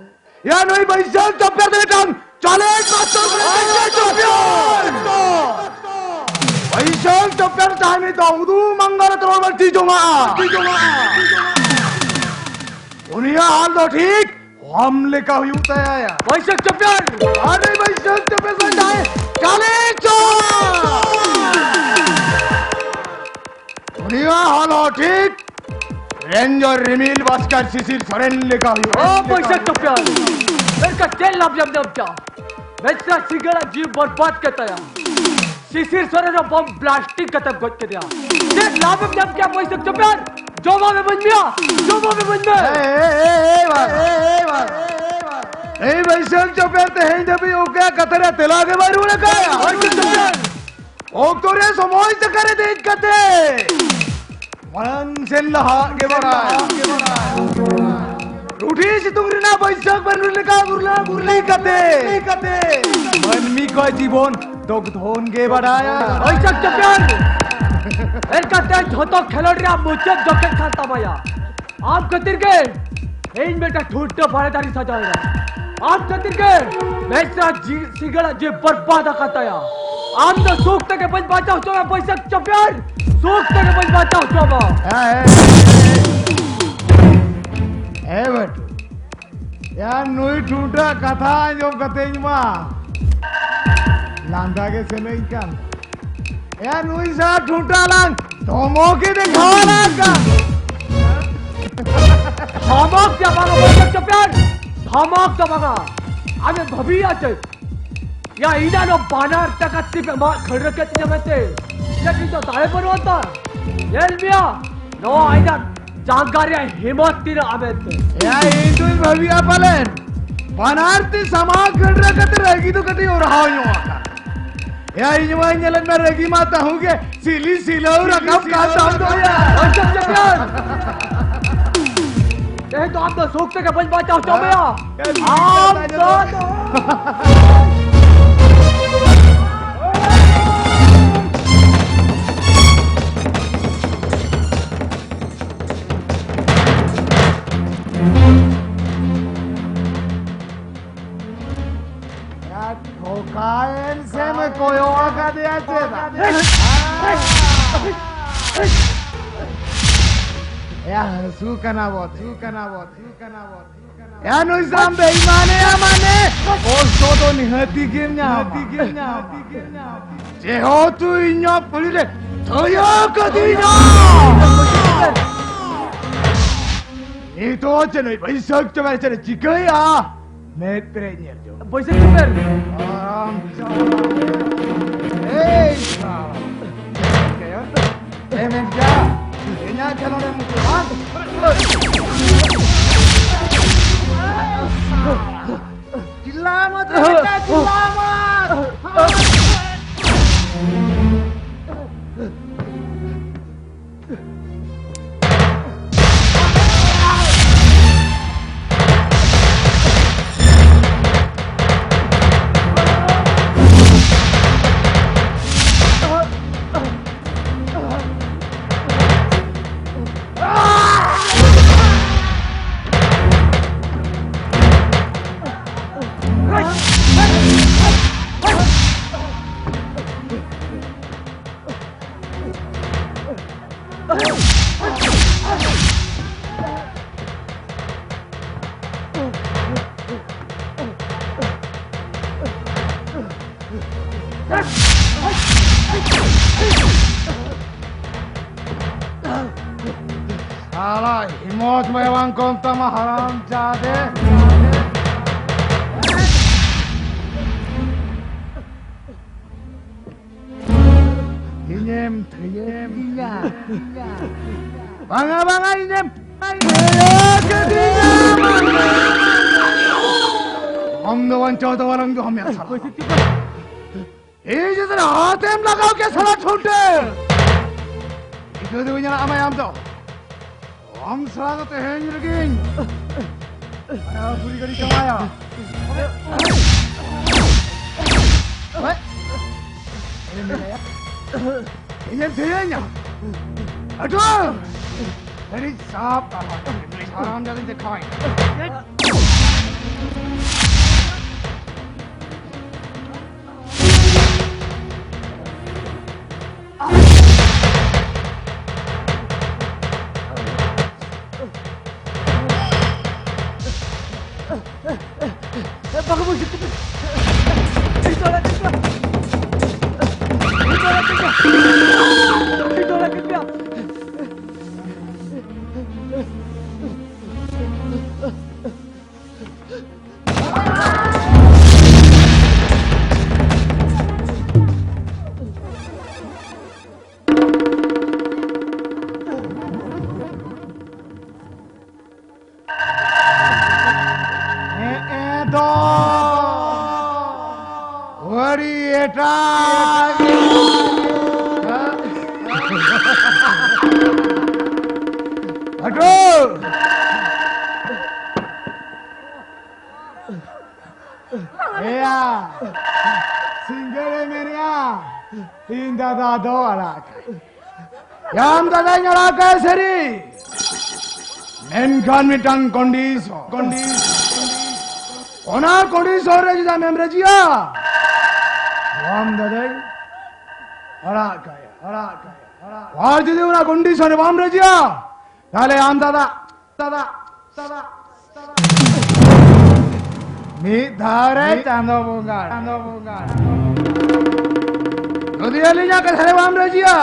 ᱭᱟ ᱱᱩᱭ ᱵᱟᱹᱭᱥᱟᱹᱠᱷ ᱪᱚᱯᱮ ᱫᱚ ᱢᱤᱫᱴᱟᱝ ᱪᱟᱞᱮ ᱢᱟᱥᱴᱟᱨ ᱠᱟᱱᱟᱭ᱾ ᱵᱟᱹᱭᱥᱟᱹᱠᱷ ᱪᱚᱯᱮ᱾ ᱵᱟᱹᱭᱥᱟᱹᱠᱷ ᱪᱚᱯᱮ ᱛᱟᱦᱮᱱ ᱫᱚ ᱩᱫᱩ ᱢᱟᱝᱜᱟᱨ ᱛᱚᱨᱚᱞ ᱵᱟᱹᱲᱛᱤ ᱡᱚᱝᱟ᱾ ᱩᱱᱤᱭᱟᱜ ᱦᱟᱞ ᱫᱚ ᱴᱷᱤᱠ ᱟᱢ ᱞᱮᱠᱟ ᱦᱩᱭᱩᱜ ᱛᱟᱭᱟ᱾ ᱵᱟᱹᱭᱥᱟᱹᱠᱷ ᱪᱚᱯᱮ᱾ ᱟᱨᱮ ᱵᱟᱹᱭᱥᱟᱹᱠᱷ ᱪᱚᱯᱮ ᱥᱟᱡᱟᱭ ᱪᱟᱞᱮ ᱪᱚ᱾ ᱩᱱᱤᱭᱟᱜ ᱦᱟᱞ ᱦᱚᱸ ᱴᱷᱤᱠ ᱨᱮᱧᱡᱚᱨ ᱨᱤᱢᱤᱞ ᱵᱟᱥᱠᱟᱨ ᱥᱤᱥᱤᱨ ᱥᱚᱨᱮᱱ ᱞᱮᱠᱟ ᱦᱩᱭᱩᱜᱼᱟ᱾ ᱚ, ᱯᱚᱭᱥᱟ ᱪᱚᱯᱮᱭᱟ᱾ ᱢᱮᱱᱠᱷᱟᱱ ᱪᱮᱫ ᱞᱟᱵᱷ ᱧᱟᱢ ᱧᱟᱢ ᱪᱟ? ᱵᱮᱥᱨᱟ ᱥᱤᱸᱜᱟᱹᱲᱟᱜ ᱡᱤᱣᱤ ᱵᱚᱨᱵᱟᱫ ᱠᱮᱫ ᱛᱟᱭᱟ᱾ ᱥᱤᱥᱤᱨ ᱥᱚᱨᱮᱱ ᱦᱚᱸ ᱵᱚᱢ ᱵᱞᱟᱥᱴᱤᱝ ᱠᱟᱛᱮᱢ ᱜᱚᱡ ᱠᱮᱫᱮᱭᱟ᱾ ᱪᱮᱫ ᱞᱟᱵᱷ ᱮᱢ ᱧᱟᱢ ᱠᱮᱭᱟ ᱵᱟᱹᱭᱥᱟᱹᱠᱷ ᱪᱚᱯᱮᱭᱟᱨ? ᱡᱚᱵᱟᱵ ᱮᱢᱟᱹᱧ ᱢᱮᱭᱟ, ᱡᱚᱵᱟᱵ ᱮᱢᱟᱹᱧ ᱢᱮ᱾ ᱮᱭ, ᱮᱭ, ᱮᱭ, ᱮᱭ, ᱵᱟᱝ, ᱮᱭ, ᱵᱟᱝ, ᱮᱭ, ᱵᱟᱝ᱾ ᱮᱭ ᱵᱟᱹᱭᱥᱟᱹᱠᱷ ᱪᱚᱯᱮᱭᱟᱨ ᱛᱮᱦᱮᱧ ᱫᱷᱟᱹᱵᱤᱡ ᱚᱠᱚᱭᱟᱜ ᱠᱟᱛᱷᱟ ᱨᱮ ᱛᱮᱞᱟ ᱜᱮ ᱵᱟᱭ ᱨᱩᱣᱟᱹᱲ ᱟᱠᱟᱫᱼᱟ᱾ ᱵᱟᱹᱭᱥᱟᱹᱠᱷ ᱪᱚᱯᱮᱭᱟᱨ᱾ ᱚᱠᱛᱚ ᱨᱮ ᱥᱚᱢᱚᱭ ᱪᱟᱠᱟ ᱨᱮ ᱫᱮᱡ ᱠᱟᱛᱮ ᱢᱟᱲᱟᱝ ᱥᱮᱱ ᱞᱟᱦᱟᱜ ᱜᱮ ᱵᱟᱲᱟᱭ᱾ ᱨᱩᱴᱷᱤ ᱥᱤᱛᱩᱝ ᱨᱮᱱᱟᱜ ᱵᱟᱹᱭᱥᱟᱹᱠᱷ ᱵᱟᱹᱨᱰᱩ ᱞᱮᱠᱟ ᱜᱩᱨᱞᱟᱹ ᱜᱩᱨᱞᱤ ᱠᱟᱛᱮ, ᱢᱟᱹᱱᱢᱤ ᱠᱚ ᱡᱤᱵᱚᱱ ᱫᱚᱜᱽᱫᱷᱚᱱ ᱜᱮ ᱵᱟᱰᱟᱭᱟ᱾ ᱵᱟᱹᱭᱥᱟᱹᱠᱷ ᱪᱚᱯᱮᱭᱟᱨ! ᱮᱱᱠᱟᱛᱮ ᱡᱷᱚᱛᱚ ᱠᱷᱮᱞᱳᱰ ᱨᱮᱭᱟᱜ ᱢᱩᱪᱟᱹᱫ ᱡᱚᱠᱷᱮᱡ ᱠᱟᱱ ᱛᱟᱢᱟᱭᱟ᱾ ᱟᱢ ᱠᱷᱟᱹᱛᱤᱨ ᱜᱮ ᱤᱧ ᱢᱤᱫᱴᱟᱝ ᱴᱷᱩᱱᱴᱟᱹ ᱵᱟᱲᱮ ᱫᱟᱨᱮ ᱥᱟᱡᱟᱣ ᱮᱱᱟ᱾ ᱟᱢ ᱠᱷᱟᱹᱛᱤᱨ ᱜᱮ ᱢᱮᱥᱨᱟ ᱡᱤ-, ᱥᱤᱸᱜᱟᱹᱲᱟᱜ ᱡᱤᱣᱤ ᱵᱚᱨᱵᱟᱫ ᱟᱠᱟᱱ ᱛᱟᱭᱟ᱾ ᱟᱢ ᱫᱚ ᱥᱩᱠ ᱛᱮᱜᱮ ᱵᱟᱹᱧ ᱵᱟᱧᱪᱟᱣ ᱦᱚᱪᱚ ᱢᱮᱭᱟ, ᱵᱟᱹᱭᱥᱟᱹᱠᱷ ᱪᱚᱯᱮᱭᱟᱨ᱾ ᱥᱩᱠ ᱛᱮᱜᱮ ᱵᱟᱹᱧ ᱵᱟᱧᱪᱟᱣ ᱦᱚᱪᱚ ᱢᱟ᱾ ᱮ, ᱮ, ᱮ, ᱮ, ᱮ, ᱵᱟᱹᱴᱩ᱾ ᱭᱟ, ᱱᱩᱭ ᱴᱷᱩᱱᱴᱟᱹ ᱠᱟᱛᱷᱟ ᱟᱸᱡᱚᱢ ᱠᱟᱛᱮ ᱤᱧ ᱢᱟ ᱞᱟᱸᱫᱟ ᱜᱮ ᱥᱟᱱᱟᱧ ᱠᱟᱱ᱾ ᱭᱟ, ᱱᱩᱭ ᱥᱟᱶ ᱴᱷᱩᱱᱴᱟᱹ ᱞᱟᱝ ᱫᱷᱚᱢᱚᱠ ᱜᱮ ᱫᱮᱠᱷᱟᱣ ᱟᱞᱟᱝ ᱠᱟᱱ᱾ ᱫᱷᱚᱢᱚᱠ ᱫᱚ ᱵᱟᱝᱟ, ᱵᱟᱹᱭᱥᱟᱹᱠᱷ ᱪᱚᱯᱮᱭᱟᱨ᱾ ᱫᱷᱚᱢᱚᱠ ᱫᱚ ᱵᱟᱝᱟ᱾ ᱟᱢᱮᱢ ᱵᱷᱟᱹᱵᱤᱭᱟ ᱪᱮᱫ? ᱭᱟ, ᱤᱧᱟᱜ ᱱᱚᱣᱟ ᱵᱟᱱᱟᱨ ᱛᱟᱠᱟ ᱛᱤ ᱯᱮ ᱢᱟᱜ ᱠᱷᱟᱹᱲᱨᱟᱹ ᱠᱮᱫ ᱛᱤᱧᱟ ᱢᱮᱱᱛᱮ᱾ ᱪᱮᱫ ᱤᱧ ᱫᱚ ᱫᱟᱲᱮ ᱵᱟᱹᱱᱩᱜ ᱟᱱ ᱛᱟᱢ? ᱧᱮᱞ ᱢᱮᱭᱟ, ᱱᱚᱣᱟ ᱤᱧᱟᱜ ᱡᱟᱸᱜᱟ ᱨᱮᱭᱟᱜ ᱦᱤᱢᱚᱛ ᱛᱤᱱᱟᱹᱜ ᱟᱢᱮᱱ ᱛᱮ᱾ ᱭᱟ, ᱤᱧ ᱫᱩᱧ ᱵᱷᱟᱹᱵᱤᱭᱟ ᱯᱟᱞᱮᱱ ᱵᱟᱱᱟᱨ ᱛᱤ ᱥᱟᱢᱟᱝ ᱠᱷᱟᱹᱲᱨᱟᱹ ᱠᱟᱛᱮ ᱨᱟᱹᱜᱤ ᱫᱚ ᱠᱟᱹᱴᱤᱡ ᱚᱨᱦᱟᱣ ᱧᱚᱜ ᱟᱠᱟᱱ᱾ ᱭᱟ, ᱤᱧ ᱢᱟ ᱧᱮᱞᱮᱫ ᱢᱮ ᱨᱟᱹᱜᱤ ᱢᱟ ᱛᱟᱹᱦᱩ ᱜᱮ ᱥᱤᱞᱤ ᱥᱤᱞᱟᱹᱣ ᱨᱟᱠᱟᱵ ᱠᱟᱱ ᱛᱟᱢ ᱫᱚ ᱭᱟ᱾ ᱟᱪᱪᱷᱟ, ᱪᱮᱯᱭᱟᱨ᱾ ᱛᱮᱦᱮᱧ ᱫᱚ ᱟᱢ ᱫᱚ ᱥᱩᱠ ᱛᱮᱜᱮ ᱵᱟᱹᱧ ᱵᱟᱧᱪᱟᱣ ᱦᱚᱪᱚ ᱢᱮᱭᱟ᱾ ᱟᱢ ᱫᱚ ᱭᱟ, ᱴᱷᱚᱠᱟᱣᱮᱱ ᱥᱮᱢ ᱠᱚᱭᱚᱜ ᱟᱠᱟᱫᱮᱭᱟ ᱪᱮᱫᱟᱜ? ᱭᱟ, ᱦᱟᱹᱥᱩ ᱠᱟᱱᱟ ᱵᱚ, ᱦᱟᱹᱥᱩ ᱠᱟᱱᱟ ᱵᱚ, ᱦᱟᱹᱥᱩ ᱠᱟᱱᱟ ᱵᱚ᱾ ᱭᱟ, ᱱᱩᱭ ᱥᱟᱢ ᱵᱮᱭᱤᱢᱟᱱᱮᱭᱟ ᱢᱟᱱᱮ ᱠᱚᱥᱴᱚ ᱫᱚ ᱱᱤᱦᱟᱹᱛᱤ ᱜᱮᱢ ᱧᱟᱢᱟ᱾ ᱡᱮᱦᱮᱛᱩ ᱤᱧᱟᱜ ᱯᱩᱞᱤ ᱨᱮ ᱛᱷᱟᱭᱚ ᱠᱟᱫᱤᱧᱟ᱾ ᱱᱤᱛᱚᱜ ᱪᱮᱫ ᱱᱩᱭ ᱵᱟᱹᱭᱥᱟᱹᱠᱷ ᱪᱚᱵᱮ ᱪᱮᱫ ᱮ ᱪᱤᱠᱟᱹᱭᱟ? ᱢᱮᱫ ᱯᱮᱨᱮᱡ ᱧᱮᱞ ᱡᱚᱝ᱾ ᱵᱟᱹᱭᱥᱟᱹᱠᱷ ᱪᱩᱯᱮᱱ᱾ ᱟᱢ ᱪᱟᱞᱟᱣ᱾ ᱮᱭ ᱥᱟᱞᱟ᱾ ᱮ ᱢᱮᱱ ᱜᱮᱭᱟ, ᱤᱧᱟᱹᱜ ᱠᱷᱮᱞᱳᱰ ᱮᱢ ᱢᱩᱪᱟᱹᱫ, ᱵᱟᱝ? ᱪᱤᱞᱞᱟ ᱢᱟᱛ ᱨᱮ ᱵᱮᱴᱟ, ᱪᱤᱞᱞᱟ ᱢᱟᱛ᱾ ᱥᱟᱞᱟ ᱦᱤᱢᱚᱛ ᱢᱟ ᱵᱟᱝ ᱠᱚᱢ ᱛᱟᱢᱟ, ᱦᱟᱨᱟᱢ ᱡᱟᱫᱮ᱾ ᱤᱧᱮᱢ ᱛᱷᱟᱹᱭᱟᱹ ᱤᱧᱟ᱾ ᱵᱟᱝᱟ, ᱵᱟᱝᱟ, ᱤᱧᱮᱢ ᱛᱷᱟᱹᱭᱟᱹ ᱠᱟᱹᱫᱤᱧᱟ᱾ ᱟᱢ ᱫᱚ ᱵᱟᱧᱪᱟᱣ ᱫᱚ ᱵᱟᱞᱟᱝ ᱫᱚᱦᱚ ᱢᱮᱭᱟ, ᱥᱟᱞᱟ᱾ ᱤᱧ ᱡᱩᱫᱤ ᱦᱟᱛᱮᱢ ᱞᱟᱜᱟᱣ ᱠᱮᱭᱟ, ᱥᱟᱞᱟ ᱴᱷᱩᱱᱴᱟᱹ᱾ ᱤᱠᱟᱹ ᱫᱚ ᱵᱟᱹᱧ ᱟᱲᱟᱜ ᱟᱢᱟ ᱟᱢ ᱫᱚ᱾ ᱟᱢ ᱥᱟᱞᱟ ᱫᱚ ᱛᱮᱦᱮᱧ ᱨᱮᱜᱮᱧ ᱢᱟᱭᱟᱯᱩᱨᱤ ᱜᱟᱹᱰᱤ ᱡᱟᱶᱟᱭᱟ᱾ ᱤᱧᱮᱢ ᱛᱷᱤᱭᱟᱹᱧᱟ? ᱟᱹᱰᱩ! ᱜᱟᱹᱰᱤ ᱥᱟᱵ ᱛᱟᱞᱟ᱾ ᱥᱟᱨᱟᱢ ᱡᱟᱫᱤᱧ ᱫᱮᱠᱷᱟᱣᱟᱭ᱾ ᱤᱧ ᱫᱟᱫᱟ ᱫᱚ ᱟᱲᱟᱜ ᱠᱟᱭ᱾ ᱟᱢ ᱫᱟᱫᱟᱧ ᱟᱲᱟᱜ ᱠᱟᱭ ᱥᱟᱹᱨᱤ᱾ ᱢᱮᱱᱠᱷᱟᱱ ᱢᱤᱫᱴᱟᱝ ᱠᱚᱱᱰᱤᱥᱚᱱ, ᱠᱚᱱᱰᱤᱥᱚᱱ᱾ ᱚᱱᱟ ᱠᱚᱱᱰᱤᱥᱚᱱ ᱨᱮ ᱡᱩᱫᱤ ᱟᱢᱮᱢ ᱨᱟᱹᱡᱤᱜᱼᱟ, ᱟᱢ ᱫᱟᱫᱟᱧ ᱟᱲᱟᱜ ᱠᱟᱭᱟ, ᱟᱲᱟᱜ ᱠᱟᱭᱟ, ᱟᱲᱟᱜ ᱠᱟᱭᱟ᱾ ᱟᱨ ᱡᱩᱫᱤ ᱚᱱᱟ ᱠᱚᱱᱰᱤᱥᱚᱱ ᱨᱮ ᱵᱟᱢ ᱨᱟᱹᱡᱤᱜᱼᱟ, ᱛᱟᱦᱞᱮ ᱟᱢ ᱫᱟᱫᱟ, ᱫᱟᱫᱟ, ᱫᱟᱫᱟ, ᱫᱟᱫᱟ᱾ ᱢᱤᱫ ᱫᱷᱟᱣ ᱨᱮ ᱪᱟᱸᱫᱚ ᱵᱚᱸᱜᱟ, ᱪᱟᱸᱫᱚ ᱵᱚᱸᱜᱟ᱾ ᱡᱩᱫᱤ ᱟᱹᱞᱤᱧᱟᱜ ᱠᱟᱛᱷᱟ ᱨᱮ ᱵᱟᱢ ᱨᱟᱹᱡᱤᱜᱼᱟ,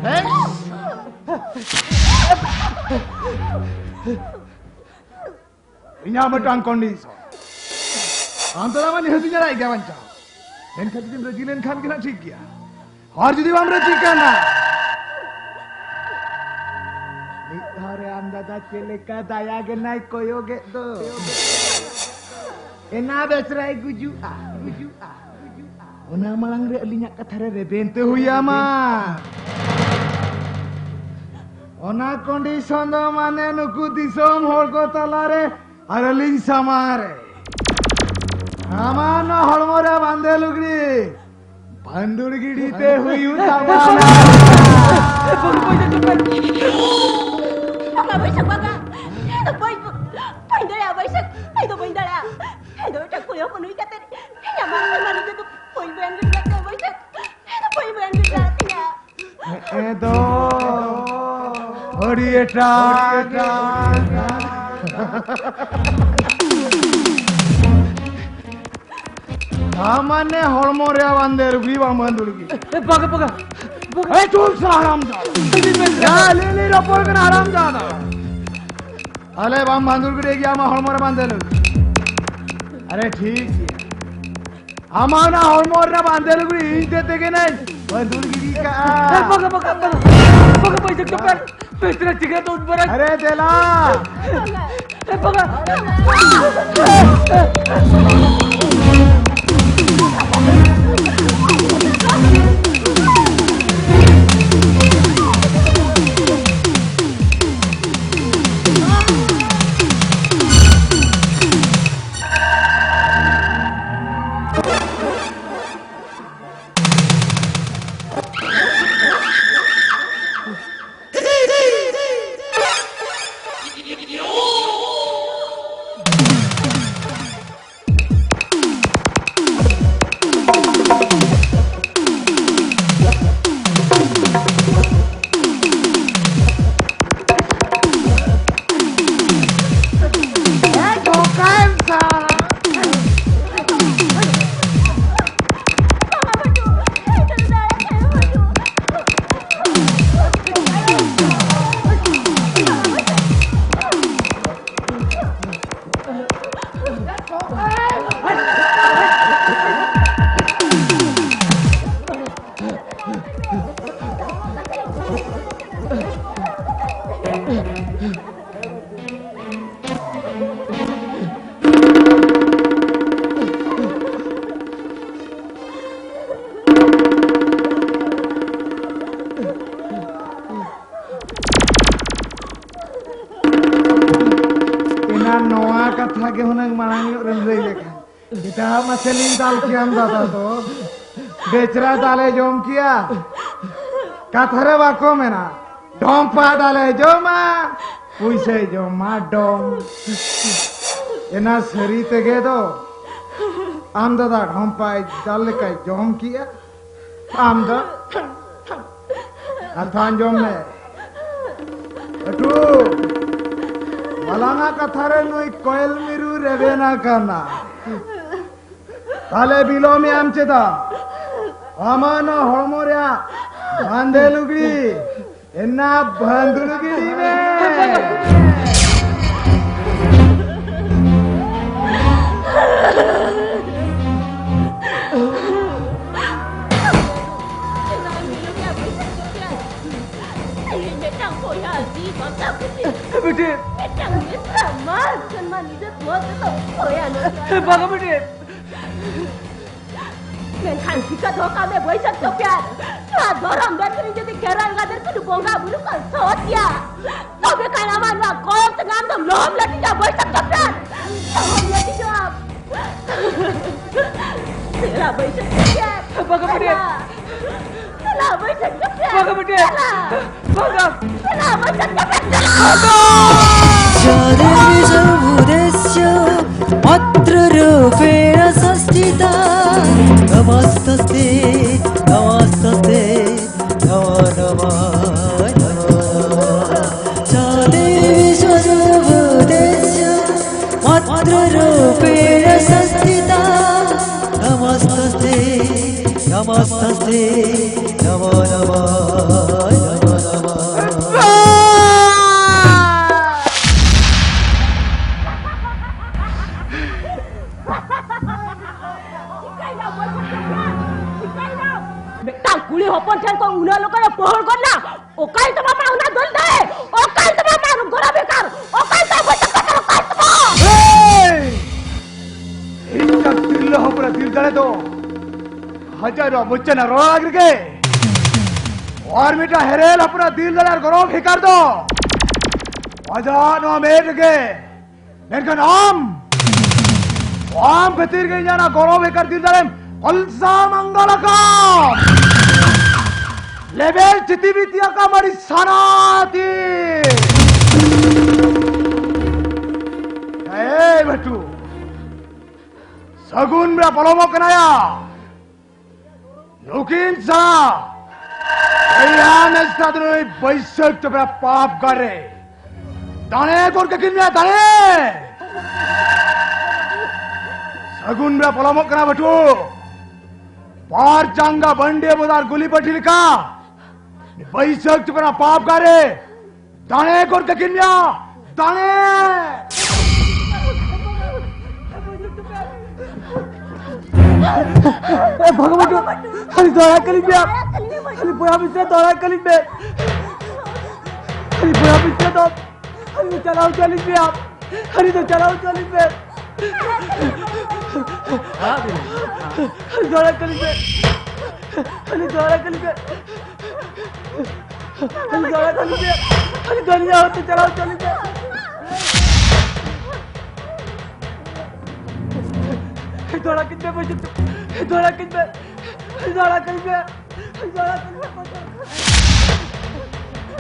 ᱵᱮᱥ᱾ ᱤᱧᱟᱹᱜ ᱢᱤᱫᱴᱟᱝ ᱠᱚᱱᱰᱤᱥᱚᱱ᱾ ᱟᱢ ᱫᱚ ᱢᱟ ᱱᱤᱦᱟᱹᱛ ᱤᱧ ᱟᱲᱟᱜ ᱜᱮᱭᱟ ᱵᱟᱧᱪᱟᱣ᱾ ᱢᱮᱱᱠᱷᱟᱱ ᱡᱩᱫᱤᱢ ᱨᱟᱹᱡᱤ ᱞᱮᱱᱠᱷᱟᱱ ᱜᱮ ᱱᱟᱜ ᱴᱷᱤᱠ ᱜᱮᱭᱟ᱾ ᱟᱨ ᱡᱩᱫᱤ ᱵᱟᱢ ᱨᱟᱹᱡᱤ ᱠᱟᱱᱟ, ᱢᱤᱫ ᱫᱷᱟᱣ ᱨᱮ ᱟᱢ ᱫᱟᱫᱟ ᱪᱮᱫ ᱞᱮᱠᱟ ᱫᱟᱭᱟ ᱜᱮ ᱱᱟᱭ ᱠᱚᱭᱚᱜᱮᱫ ᱫᱚ᱾ ᱮᱱᱟ ᱵᱮᱥᱨᱟᱭ ᱜᱩᱡᱩᱜᱼᱟ, ᱜᱩᱡᱩᱜᱼᱟ, ᱜᱩᱡᱩᱜᱼᱟ᱾ ᱚᱱᱟ ᱢᱟᱲᱟᱝ ᱨᱮ ᱟᱹᱞᱤᱧᱟᱜ ᱠᱟᱛᱷᱟ ᱨᱮ ᱨᱮᱵᱮᱱ ᱛᱮ ᱦᱩᱭ ᱟᱢᱟ᱾ ᱚᱱᱟ ᱠᱚᱱᱰᱤᱥᱚᱱ ᱫᱚ ᱢᱟᱱᱮ ᱱᱩᱠᱩ ᱫᱤᱥᱚᱢ ᱦᱚᱲ ᱠᱚ ᱛᱟᱞᱟᱨᱮ ᱟᱨ ᱟᱹᱞᱤᱧ ᱥᱟᱢᱟᱝ ᱨᱮ ᱟᱢᱟᱜ ᱱᱚᱣᱟ ᱦᱚᱲᱢᱚ ᱨᱮ ᱵᱟᱸᱫᱮ ᱞᱩᱜᱽᱲᱤ ᱵᱷᱟᱱᱫᱩᱲ ᱜᱤᱰᱤ ᱛᱮ ᱦᱩᱭᱩᱜ ᱛᱟᱵᱚᱱᱟ᱾ ᱵᱟᱝᱟ ᱵᱟᱹᱭᱥᱟᱹᱠᱷ ᱵᱟᱝᱟ, ᱤᱧ ᱫᱚ ᱵᱟᱹᱧ, ᱵᱟᱹᱧ ᱫᱟᱲᱮᱭᱟᱜᱼᱟ ᱵᱟᱹᱭᱥᱟᱹᱠᱷ, ᱤᱧ ᱫᱚ ᱵᱟᱹᱧ ᱫᱟᱲᱮᱭᱟᱜᱼᱟ᱾ ᱤᱧ ᱫᱚ ᱢᱤᱫᱴᱟᱝ ᱠᱩᱲᱤ ᱦᱚᱯᱚᱱ ᱦᱩᱭ ᱠᱟᱛᱮ ᱤᱧᱟᱹᱜ ᱢᱟᱨᱥᱟᱞ ᱢᱟᱹᱱᱤ ᱫᱚ ᱵᱟᱹᱧ ᱵᱚᱭᱟᱱ ᱜᱤᱰᱤ ᱫᱟᱲᱮᱭᱟᱜ ᱠᱟᱱᱟ ᱵᱟᱹᱭᱥᱟᱹᱠᱷ, ᱤᱧ ᱫᱚ ᱵᱟᱹᱧ ᱵᱚᱭᱟᱱ ᱜᱤᱰᱤ ᱫᱟᱲᱮᱭᱟᱜ ᱠᱟᱱᱟ᱾ ᱦᱮᱸ ᱫᱚ ᱟᱹᱰᱤ ᱮᱴᱟᱜ᱾ ᱟᱢ ᱢᱟᱱᱮ ᱦᱚᱲᱢᱚ ᱨᱮᱭᱟᱜ ᱵᱟᱸᱫᱮ ᱞᱩᱜᱽᱲᱤ ᱵᱟᱝ ᱵᱟᱸᱫᱩᱲ ᱜᱮ᱾ ᱮ, ᱵᱟᱝᱟ, ᱵᱟᱝᱟ, ᱵᱟᱝᱟ᱾ ᱮ, ᱪᱩᱯ ᱥᱟ ᱦᱟᱲᱟᱢ ᱡᱟᱫᱟ᱾ ᱤᱧ ᱫᱚᱧ ᱢᱮᱱ ᱭᱟ, ᱞᱤ, ᱞᱤ, ᱨᱚᱯᱚᱲ ᱠᱟᱱᱟ ᱦᱟᱲᱟᱢ ᱡᱟᱫᱟ᱾ ᱟᱞᱮ ᱵᱟᱢ ᱵᱟᱸᱫᱩᱲ ᱜᱤᱰᱤ ᱜᱮᱭᱟ ᱟᱢᱟᱜ ᱦᱚᱲᱢᱚ ᱨᱮ ᱵᱟᱸᱫᱮ ᱞᱩᱜᱽᱲᱤ᱾ ᱟᱨᱮ, ᱴᱷᱤᱠ ᱜᱮᱭᱟ᱾ ᱟᱢᱟᱜ ᱚᱱᱟ ᱦᱚᱲᱢᱚ ᱨᱮᱱᱟᱜ ᱵᱟᱸᱫᱮ ᱞᱩᱜᱽᱲᱤ ᱤᱧ ᱛᱮ ᱛᱮᱜᱮ ᱱᱟᱹᱧ ᱵᱟᱸᱫᱩᱲ ᱜᱤᱰᱤ ᱠᱟᱜᱼᱟ᱾ ᱮ, ᱵᱟᱝᱟ, ᱵᱟᱝᱟ, ᱵᱟᱝᱟ᱾ ᱵᱟᱝᱟ, ᱵᱟᱹᱧ ᱡᱚᱢ ᱪᱚᱯᱮ᱾ ᱯᱮᱥᱨᱟ ᱪᱤᱠᱟ ᱫᱚ ᱩᱫᱵᱟᱨᱟ᱾ ᱟᱨᱮ, ᱫᱮᱞᱟ᱾ ᱵᱟᱝᱟ᱾ ᱮ, ᱵᱟᱝᱟ᱾ ᱜᱮ ᱦᱩᱱᱟᱹᱝ ᱢᱟᱲᱟᱝ ᱧᱚᱜ ᱨᱮᱢ ᱞᱟᱹᱭ ᱞᱮᱠᱷᱟᱱ᱾ ᱮᱴᱟᱜ ᱢᱟᱥᱮ ᱞᱤᱧ ᱫᱟᱞ ᱠᱮᱭᱟᱢ ᱫᱟᱫᱟ ᱫᱚ᱾ ᱵᱮᱪᱨᱟ ᱫᱟᱞᱮ ᱡᱚᱢ ᱠᱮᱭᱟ᱾ ᱠᱟᱛᱷᱟ ᱨᱮ ᱵᱟᱠᱚ ᱢᱮᱱᱟ, ᱰᱷᱚᱢᱯᱟ ᱫᱟᱞᱮ ᱡᱚᱢᱟ, ᱯᱩᱭᱥᱟᱹᱭ ᱡᱚᱢᱟ ᱰᱚᱢ᱾ ᱮᱱᱟ ᱥᱟᱹᱨᱤ ᱛᱮᱜᱮ ᱫᱚ ᱟᱢ ᱫᱟᱫᱟ ᱰᱷᱚᱢᱯᱟᱭ ᱫᱟᱞ ᱞᱮᱠᱟᱭ ᱡᱚᱢ ᱠᱮᱜᱼᱟ᱾ ᱟᱢ ᱫᱚ ᱠᱟᱛᱷᱟ ᱟᱸᱡᱚᱢ ᱢᱮ᱾ ᱮᱴᱩ, ᱟᱞᱟᱝᱟᱜ ᱠᱟᱛᱷᱟ ᱨᱮ ᱱᱩᱭ ᱠᱚᱭᱮᱞ ᱢᱤᱨᱩ ᱨᱮᱵᱮᱱ ᱟᱠᱟᱱᱟ᱾ ᱛᱟᱦᱞᱮ ᱵᱤᱞᱚᱢᱮᱜ ᱟᱢ ᱪᱮᱫᱟᱜ? ᱟᱢᱟᱜ ᱱᱚᱣᱟ ᱦᱚᱲᱢᱚ ᱨᱮᱭᱟᱜ ᱵᱟᱸᱫᱮ ᱞᱩᱜᱽᱲᱤ ᱮᱱᱟ ᱵᱷᱟᱸᱫᱩᱲ ᱜᱤᱰᱤ ᱢᱮ᱾ ᱢᱤᱫᱴᱟᱝ ᱵᱚᱭᱦᱟ ᱡᱤᱣᱤ ᱵᱟᱧᱪᱟᱣ ᱠᱷᱟᱹᱛᱤᱨ ᱵᱤᱴᱤ᱾ ᱢᱤᱫᱴᱟᱝ ᱢᱤᱥᱨᱟ ᱢᱟ ᱥᱚᱱᱢᱟᱱ ᱤᱡᱽᱡᱚᱛ ᱢᱚᱛ ᱫᱚ ᱵᱚᱭᱦᱟ ᱱᱚᱥᱴᱚ᱾ ᱵᱟᱝᱟ ᱵᱤᱴᱤ᱾ ᱢᱮᱱᱠᱷᱟᱱ ᱪᱤᱠᱟᱹ ᱫᱚᱦᱚ ᱠᱟᱜ ᱢᱮ ᱵᱟᱹᱭᱥᱟᱹᱠᱷ ᱪᱚᱯᱮᱭᱟᱨ᱾ ᱱᱚᱣᱟ ᱫᱷᱚᱨᱚᱢ ᱫᱷᱟᱹᱨᱛᱤ ᱨᱮ ᱡᱩᱫᱤ ᱠᱷᱮᱨᱣᱟᱞ ᱜᱟᱫᱮᱞ ᱠᱚ ᱵᱚᱸᱜᱟ ᱵᱩᱨᱩ ᱠᱚ ᱥᱚᱛᱭᱟ, ᱛᱚᱵᱮ ᱠᱷᱟᱱ ᱟᱢᱟᱜ ᱱᱚᱣᱟ ᱠᱚᱭᱚᱢ ᱛᱮ ᱟᱢ ᱫᱚᱢ ᱞᱚᱦᱚᱢ ᱞᱟᱹᱴᱤᱡᱟ ᱵᱟᱹᱭᱥᱟᱹᱠᱷ ᱪᱚᱯᱮᱭᱟᱨ᱾ ᱞᱚᱦᱚᱢ ᱞᱟᱹᱴᱤᱡᱚᱜᱼᱟᱢ᱾ ᱥᱮᱬᱟ ᱵᱟᱹᱭᱥᱟᱹᱠᱷ ᱪᱚᱯᱮᱭᱟᱨ᱾ ᱵᱟᱝᱟ ᱵᱤᱴᱤ᱾ ᱥᱮᱬᱟ᱾ ᱪᱟᱞᱟᱣ ᱵᱟᱹᱭᱥᱟᱹᱠᱷ ᱪᱟᱯᱮ᱾ ᱵᱟᱝᱟ ᱵᱤᱴᱤ᱾ ᱪᱟᱞᱟᱣ᱾ ᱵᱟᱝᱟ᱾ ᱪᱟᱞᱟᱣ ᱵᱟᱹᱭᱥᱟᱹᱠᱷ ᱪᱟᱯᱮ᱾ ᱪᱟᱞᱟᱣ᱾ ᱪᱟᱸᱫᱮᱨ ᱵᱤᱥᱚᱭ ᱩᱫᱽᱫᱮᱥᱭᱚ ᱢᱟᱛᱨᱚ ᱨᱩᱯᱮᱬ ᱥᱚᱝᱥᱛᱷᱤᱛᱟ। নমস্তস্তে, নমস্তস্তে, নমো নমো, নমো নমো। চাঁদের বিশ্বরূপ উদ্দেশ্য মাত্র রূপেণ সংস্থিতা। নমস্তস্তে, নমস্তস্তে, নমো নমো, নমো নমো। ᱢᱤᱫᱴᱟᱝ ᱠᱩᱲᱤ ᱦᱚᱯᱚᱱ ᱴᱷᱮᱱ ᱠᱷᱚᱱ ᱩᱱᱟᱹᱜ ᱞᱚᱜᱚᱱ ᱮ ᱯᱚᱦᱚᱲ ᱜᱚᱫ ᱱᱟ᱾ ᱚᱠᱟᱭᱮᱱ ᱛᱟᱢᱟ ᱢᱟ ᱚᱱᱟ ᱫᱚᱞ ᱫᱟᱲᱮ? ᱚᱠᱟᱭᱮᱱ ᱛᱟᱢᱟ ᱢᱟ ᱜᱚᱨᱚᱵ ᱵᱮᱠᱟᱨ? ᱚᱠᱟᱭᱮᱱ ᱛᱟᱢᱟ ᱵᱚᱭᱥᱟ ᱠᱟᱛᱷᱟ? ᱚᱠᱟᱭᱮᱱ ᱛᱟᱢᱟ? ᱮᱭ! ᱤᱧ ᱫᱚ ᱛᱤᱨᱞᱟᱹ ᱦᱚᱯᱚᱱᱟᱜ ᱫᱤᱞ ᱫᱟᱲᱮ ᱫᱚ ᱦᱟᱡᱟᱨ ᱱᱚᱣᱟ ᱢᱚᱪᱟ ᱨᱮᱱᱟᱜ ᱨᱚᱲ ᱨᱮᱜᱮ᱾ ᱟᱨ ᱢᱤᱫᱴᱟᱝ ᱦᱮᱨᱮᱞ ᱦᱚᱯᱚᱱᱟᱜ ᱫᱤᱞ ᱫᱟᱲᱮ ᱟᱨ ᱜᱚᱨᱚᱵ ᱵᱷᱮᱜᱟᱨ ᱫᱚ ᱟᱡᱟᱜ ᱱᱚᱣᱟ ᱢᱮᱫ ᱨᱮᱜᱮ᱾ ᱢᱮᱱᱠᱷᱟᱱ ᱟᱢ ᱟᱢ ᱠᱷᱟᱹᱛᱤᱨ ᱜᱮ ᱤᱧᱟᱹᱜ ᱚᱱᱟ ᱜᱚᱨᱚᱵ ᱵᱷᱮᱜᱟᱨ ᱫᱤᱞ ᱫᱟᱲᱮᱢ ᱠᱚᱞᱥᱟ ᱢᱟᱝᱜᱟᱞ ᱟᱠᱟᱢ᱾ ᱞᱮᱵᱮᱞ ᱪᱤᱛᱤ ᱵᱤᱛᱤ ᱟᱠᱟᱢ ᱟᱹᱰᱤ ᱥᱟᱱᱟᱛᱤ᱾ ᱮᱭ ᱵᱟᱹᱴᱩ, ᱥᱟᱹᱜᱩᱱ ᱵᱮᱲᱟ ᱯᱚᱞᱚᱢᱚᱜ ᱠᱟᱱᱟᱭᱟ᱾ ᱱᱩᱠᱤᱱ ᱥᱟᱞᱟ ᱵᱚᱭᱦᱟ ᱱᱮᱥᱛᱟ ᱫᱚ ᱱᱩᱭ ᱵᱟᱹᱭᱥᱟᱹᱠᱷ ᱪᱚᱯᱨᱟ ᱯᱟᱯ ᱜᱟᱲ ᱨᱮ ᱫᱟᱲᱮ ᱠᱚᱨ ᱠᱟᱹᱠᱤᱱ ᱢᱮᱭᱟ, ᱫᱟᱲᱮ᱾ ᱥᱟᱹᱜᱩᱱ ᱵᱮᱲᱟ ᱯᱚᱞᱚᱢᱚᱜ ᱠᱟᱱᱟ ᱵᱟᱹᱴᱩ᱾ ᱵᱟᱨ ᱡᱟᱸᱜᱟ ᱵᱟᱹᱱᱰᱮ ᱵᱚᱫᱟᱨ ᱜᱩᱞᱤ ᱯᱟᱹᱴᱷᱤ ᱞᱮᱠᱟ ᱵᱟᱹᱭᱥᱟᱹᱠᱷ ᱪᱚᱯᱨᱟ ᱯᱟᱯ ᱜᱟᱲ ᱨᱮ ᱫᱟᱲᱮ ᱠᱚᱨ ᱠᱟᱹᱠᱤᱱ ᱢᱮᱭᱟ, ᱫᱟᱲᱮ! ᱮ ᱵᱷᱟᱜᱽ ᱵᱟᱹᱴᱩ, ᱟᱹᱞᱤᱧ ᱫᱚᱭᱟ ᱠᱟᱹᱞᱤᱧ ᱯᱮ, ᱟᱹᱞᱤᱧ ᱵᱚᱭᱦᱟ ᱢᱤᱥᱨᱟ ᱫᱚᱭᱟ ᱠᱟᱹᱞᱤᱧ ᱯᱮ, ᱟᱹᱞᱤᱧ ᱵᱚᱭᱦᱟ ᱢᱤᱥᱨᱟ ᱫᱚ, ᱟᱹᱞᱤᱧ ᱫᱚ ᱪᱟᱞᱟᱣ ᱦᱚᱪᱚ ᱟᱹᱞᱤᱧ ᱯᱮ, ᱟᱹᱞᱤᱧ ᱫᱚ ᱪᱟᱞᱟᱣ ᱦᱚᱪᱚ ᱟᱹᱞᱤᱧ ᱯᱮ, ᱟᱹᱞᱤᱧ ᱫᱚᱭᱟ ᱠᱟᱹᱞᱤᱧ ᱯᱮ, ᱟᱹᱞᱤᱧ ᱫᱚᱭᱟ ᱠᱟᱹᱞᱤᱧ ᱯᱮ᱾ ᱟᱹᱞᱤᱧ ᱫᱚ ᱟᱲᱟᱜ ᱠᱟᱹᱞᱤᱧ ᱯᱮ᱾ ᱟᱹᱞᱤᱧ ᱫᱚ ᱟᱲᱟᱜ ᱠᱟᱹᱞᱤᱧ ᱯᱮ᱾ ᱟᱹᱞᱤᱧ ᱫᱚ ᱟᱹᱞᱤᱧᱟᱜ ᱦᱚᱨᱛᱮ ᱪᱟᱞᱟᱣ ᱦᱚᱪᱚ ᱟᱹᱞᱤᱧ ᱯᱮ᱾ ᱟᱹᱞᱤᱧ ᱫᱚ ᱟᱲᱟᱜ ᱠᱟᱹᱞᱤᱧ ᱯᱮ, ᱵᱟᱹᱭᱥᱟᱹᱠᱷ᱾ ᱟᱹᱞᱤᱧ ᱫᱚ ᱟᱲᱟᱜ ᱠᱟᱹᱞᱤᱧ ᱯᱮ᱾ ᱟᱹᱞᱤᱧ ᱫᱚ ᱟᱲᱟᱜ ᱠᱟᱹᱞᱤᱧ ᱯᱮ᱾ ᱟᱹᱞᱤᱧ ᱫᱚ ᱟᱲᱟᱜ ᱠᱟᱹᱞᱤᱧ ᱯᱮ, ᱵᱟᱹᱭᱥᱟᱹᱠᱷ᱾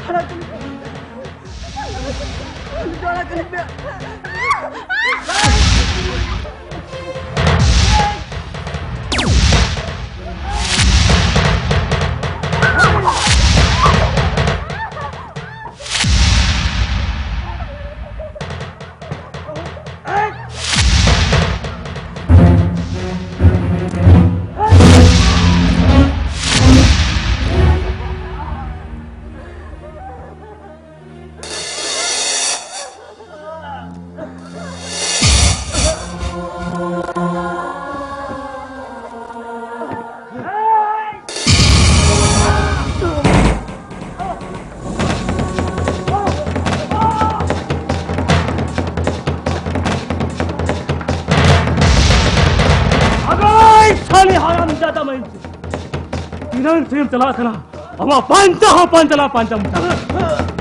ᱟᱲᱟᱜ ᱠᱟᱹᱞᱤᱧ ᱯᱮ᱾ ᱟᱜᱟᱭ ᱥᱟᱞᱤ ᱦᱟᱨᱟᱢ ᱡᱟᱫᱟ ᱢᱟᱹᱭ᱾ ᱛᱤᱱᱟᱹᱝ ᱴᱷᱮᱱ ᱪᱟᱞᱟᱜ ᱠᱟᱱᱟ? ᱟᱢᱟᱜ ᱯᱟᱧᱪᱟ ᱦᱚᱸ ᱯᱟᱧᱪᱟ ᱞᱟ ᱯᱟᱧᱪᱟ ᱢᱩᱪᱟ᱾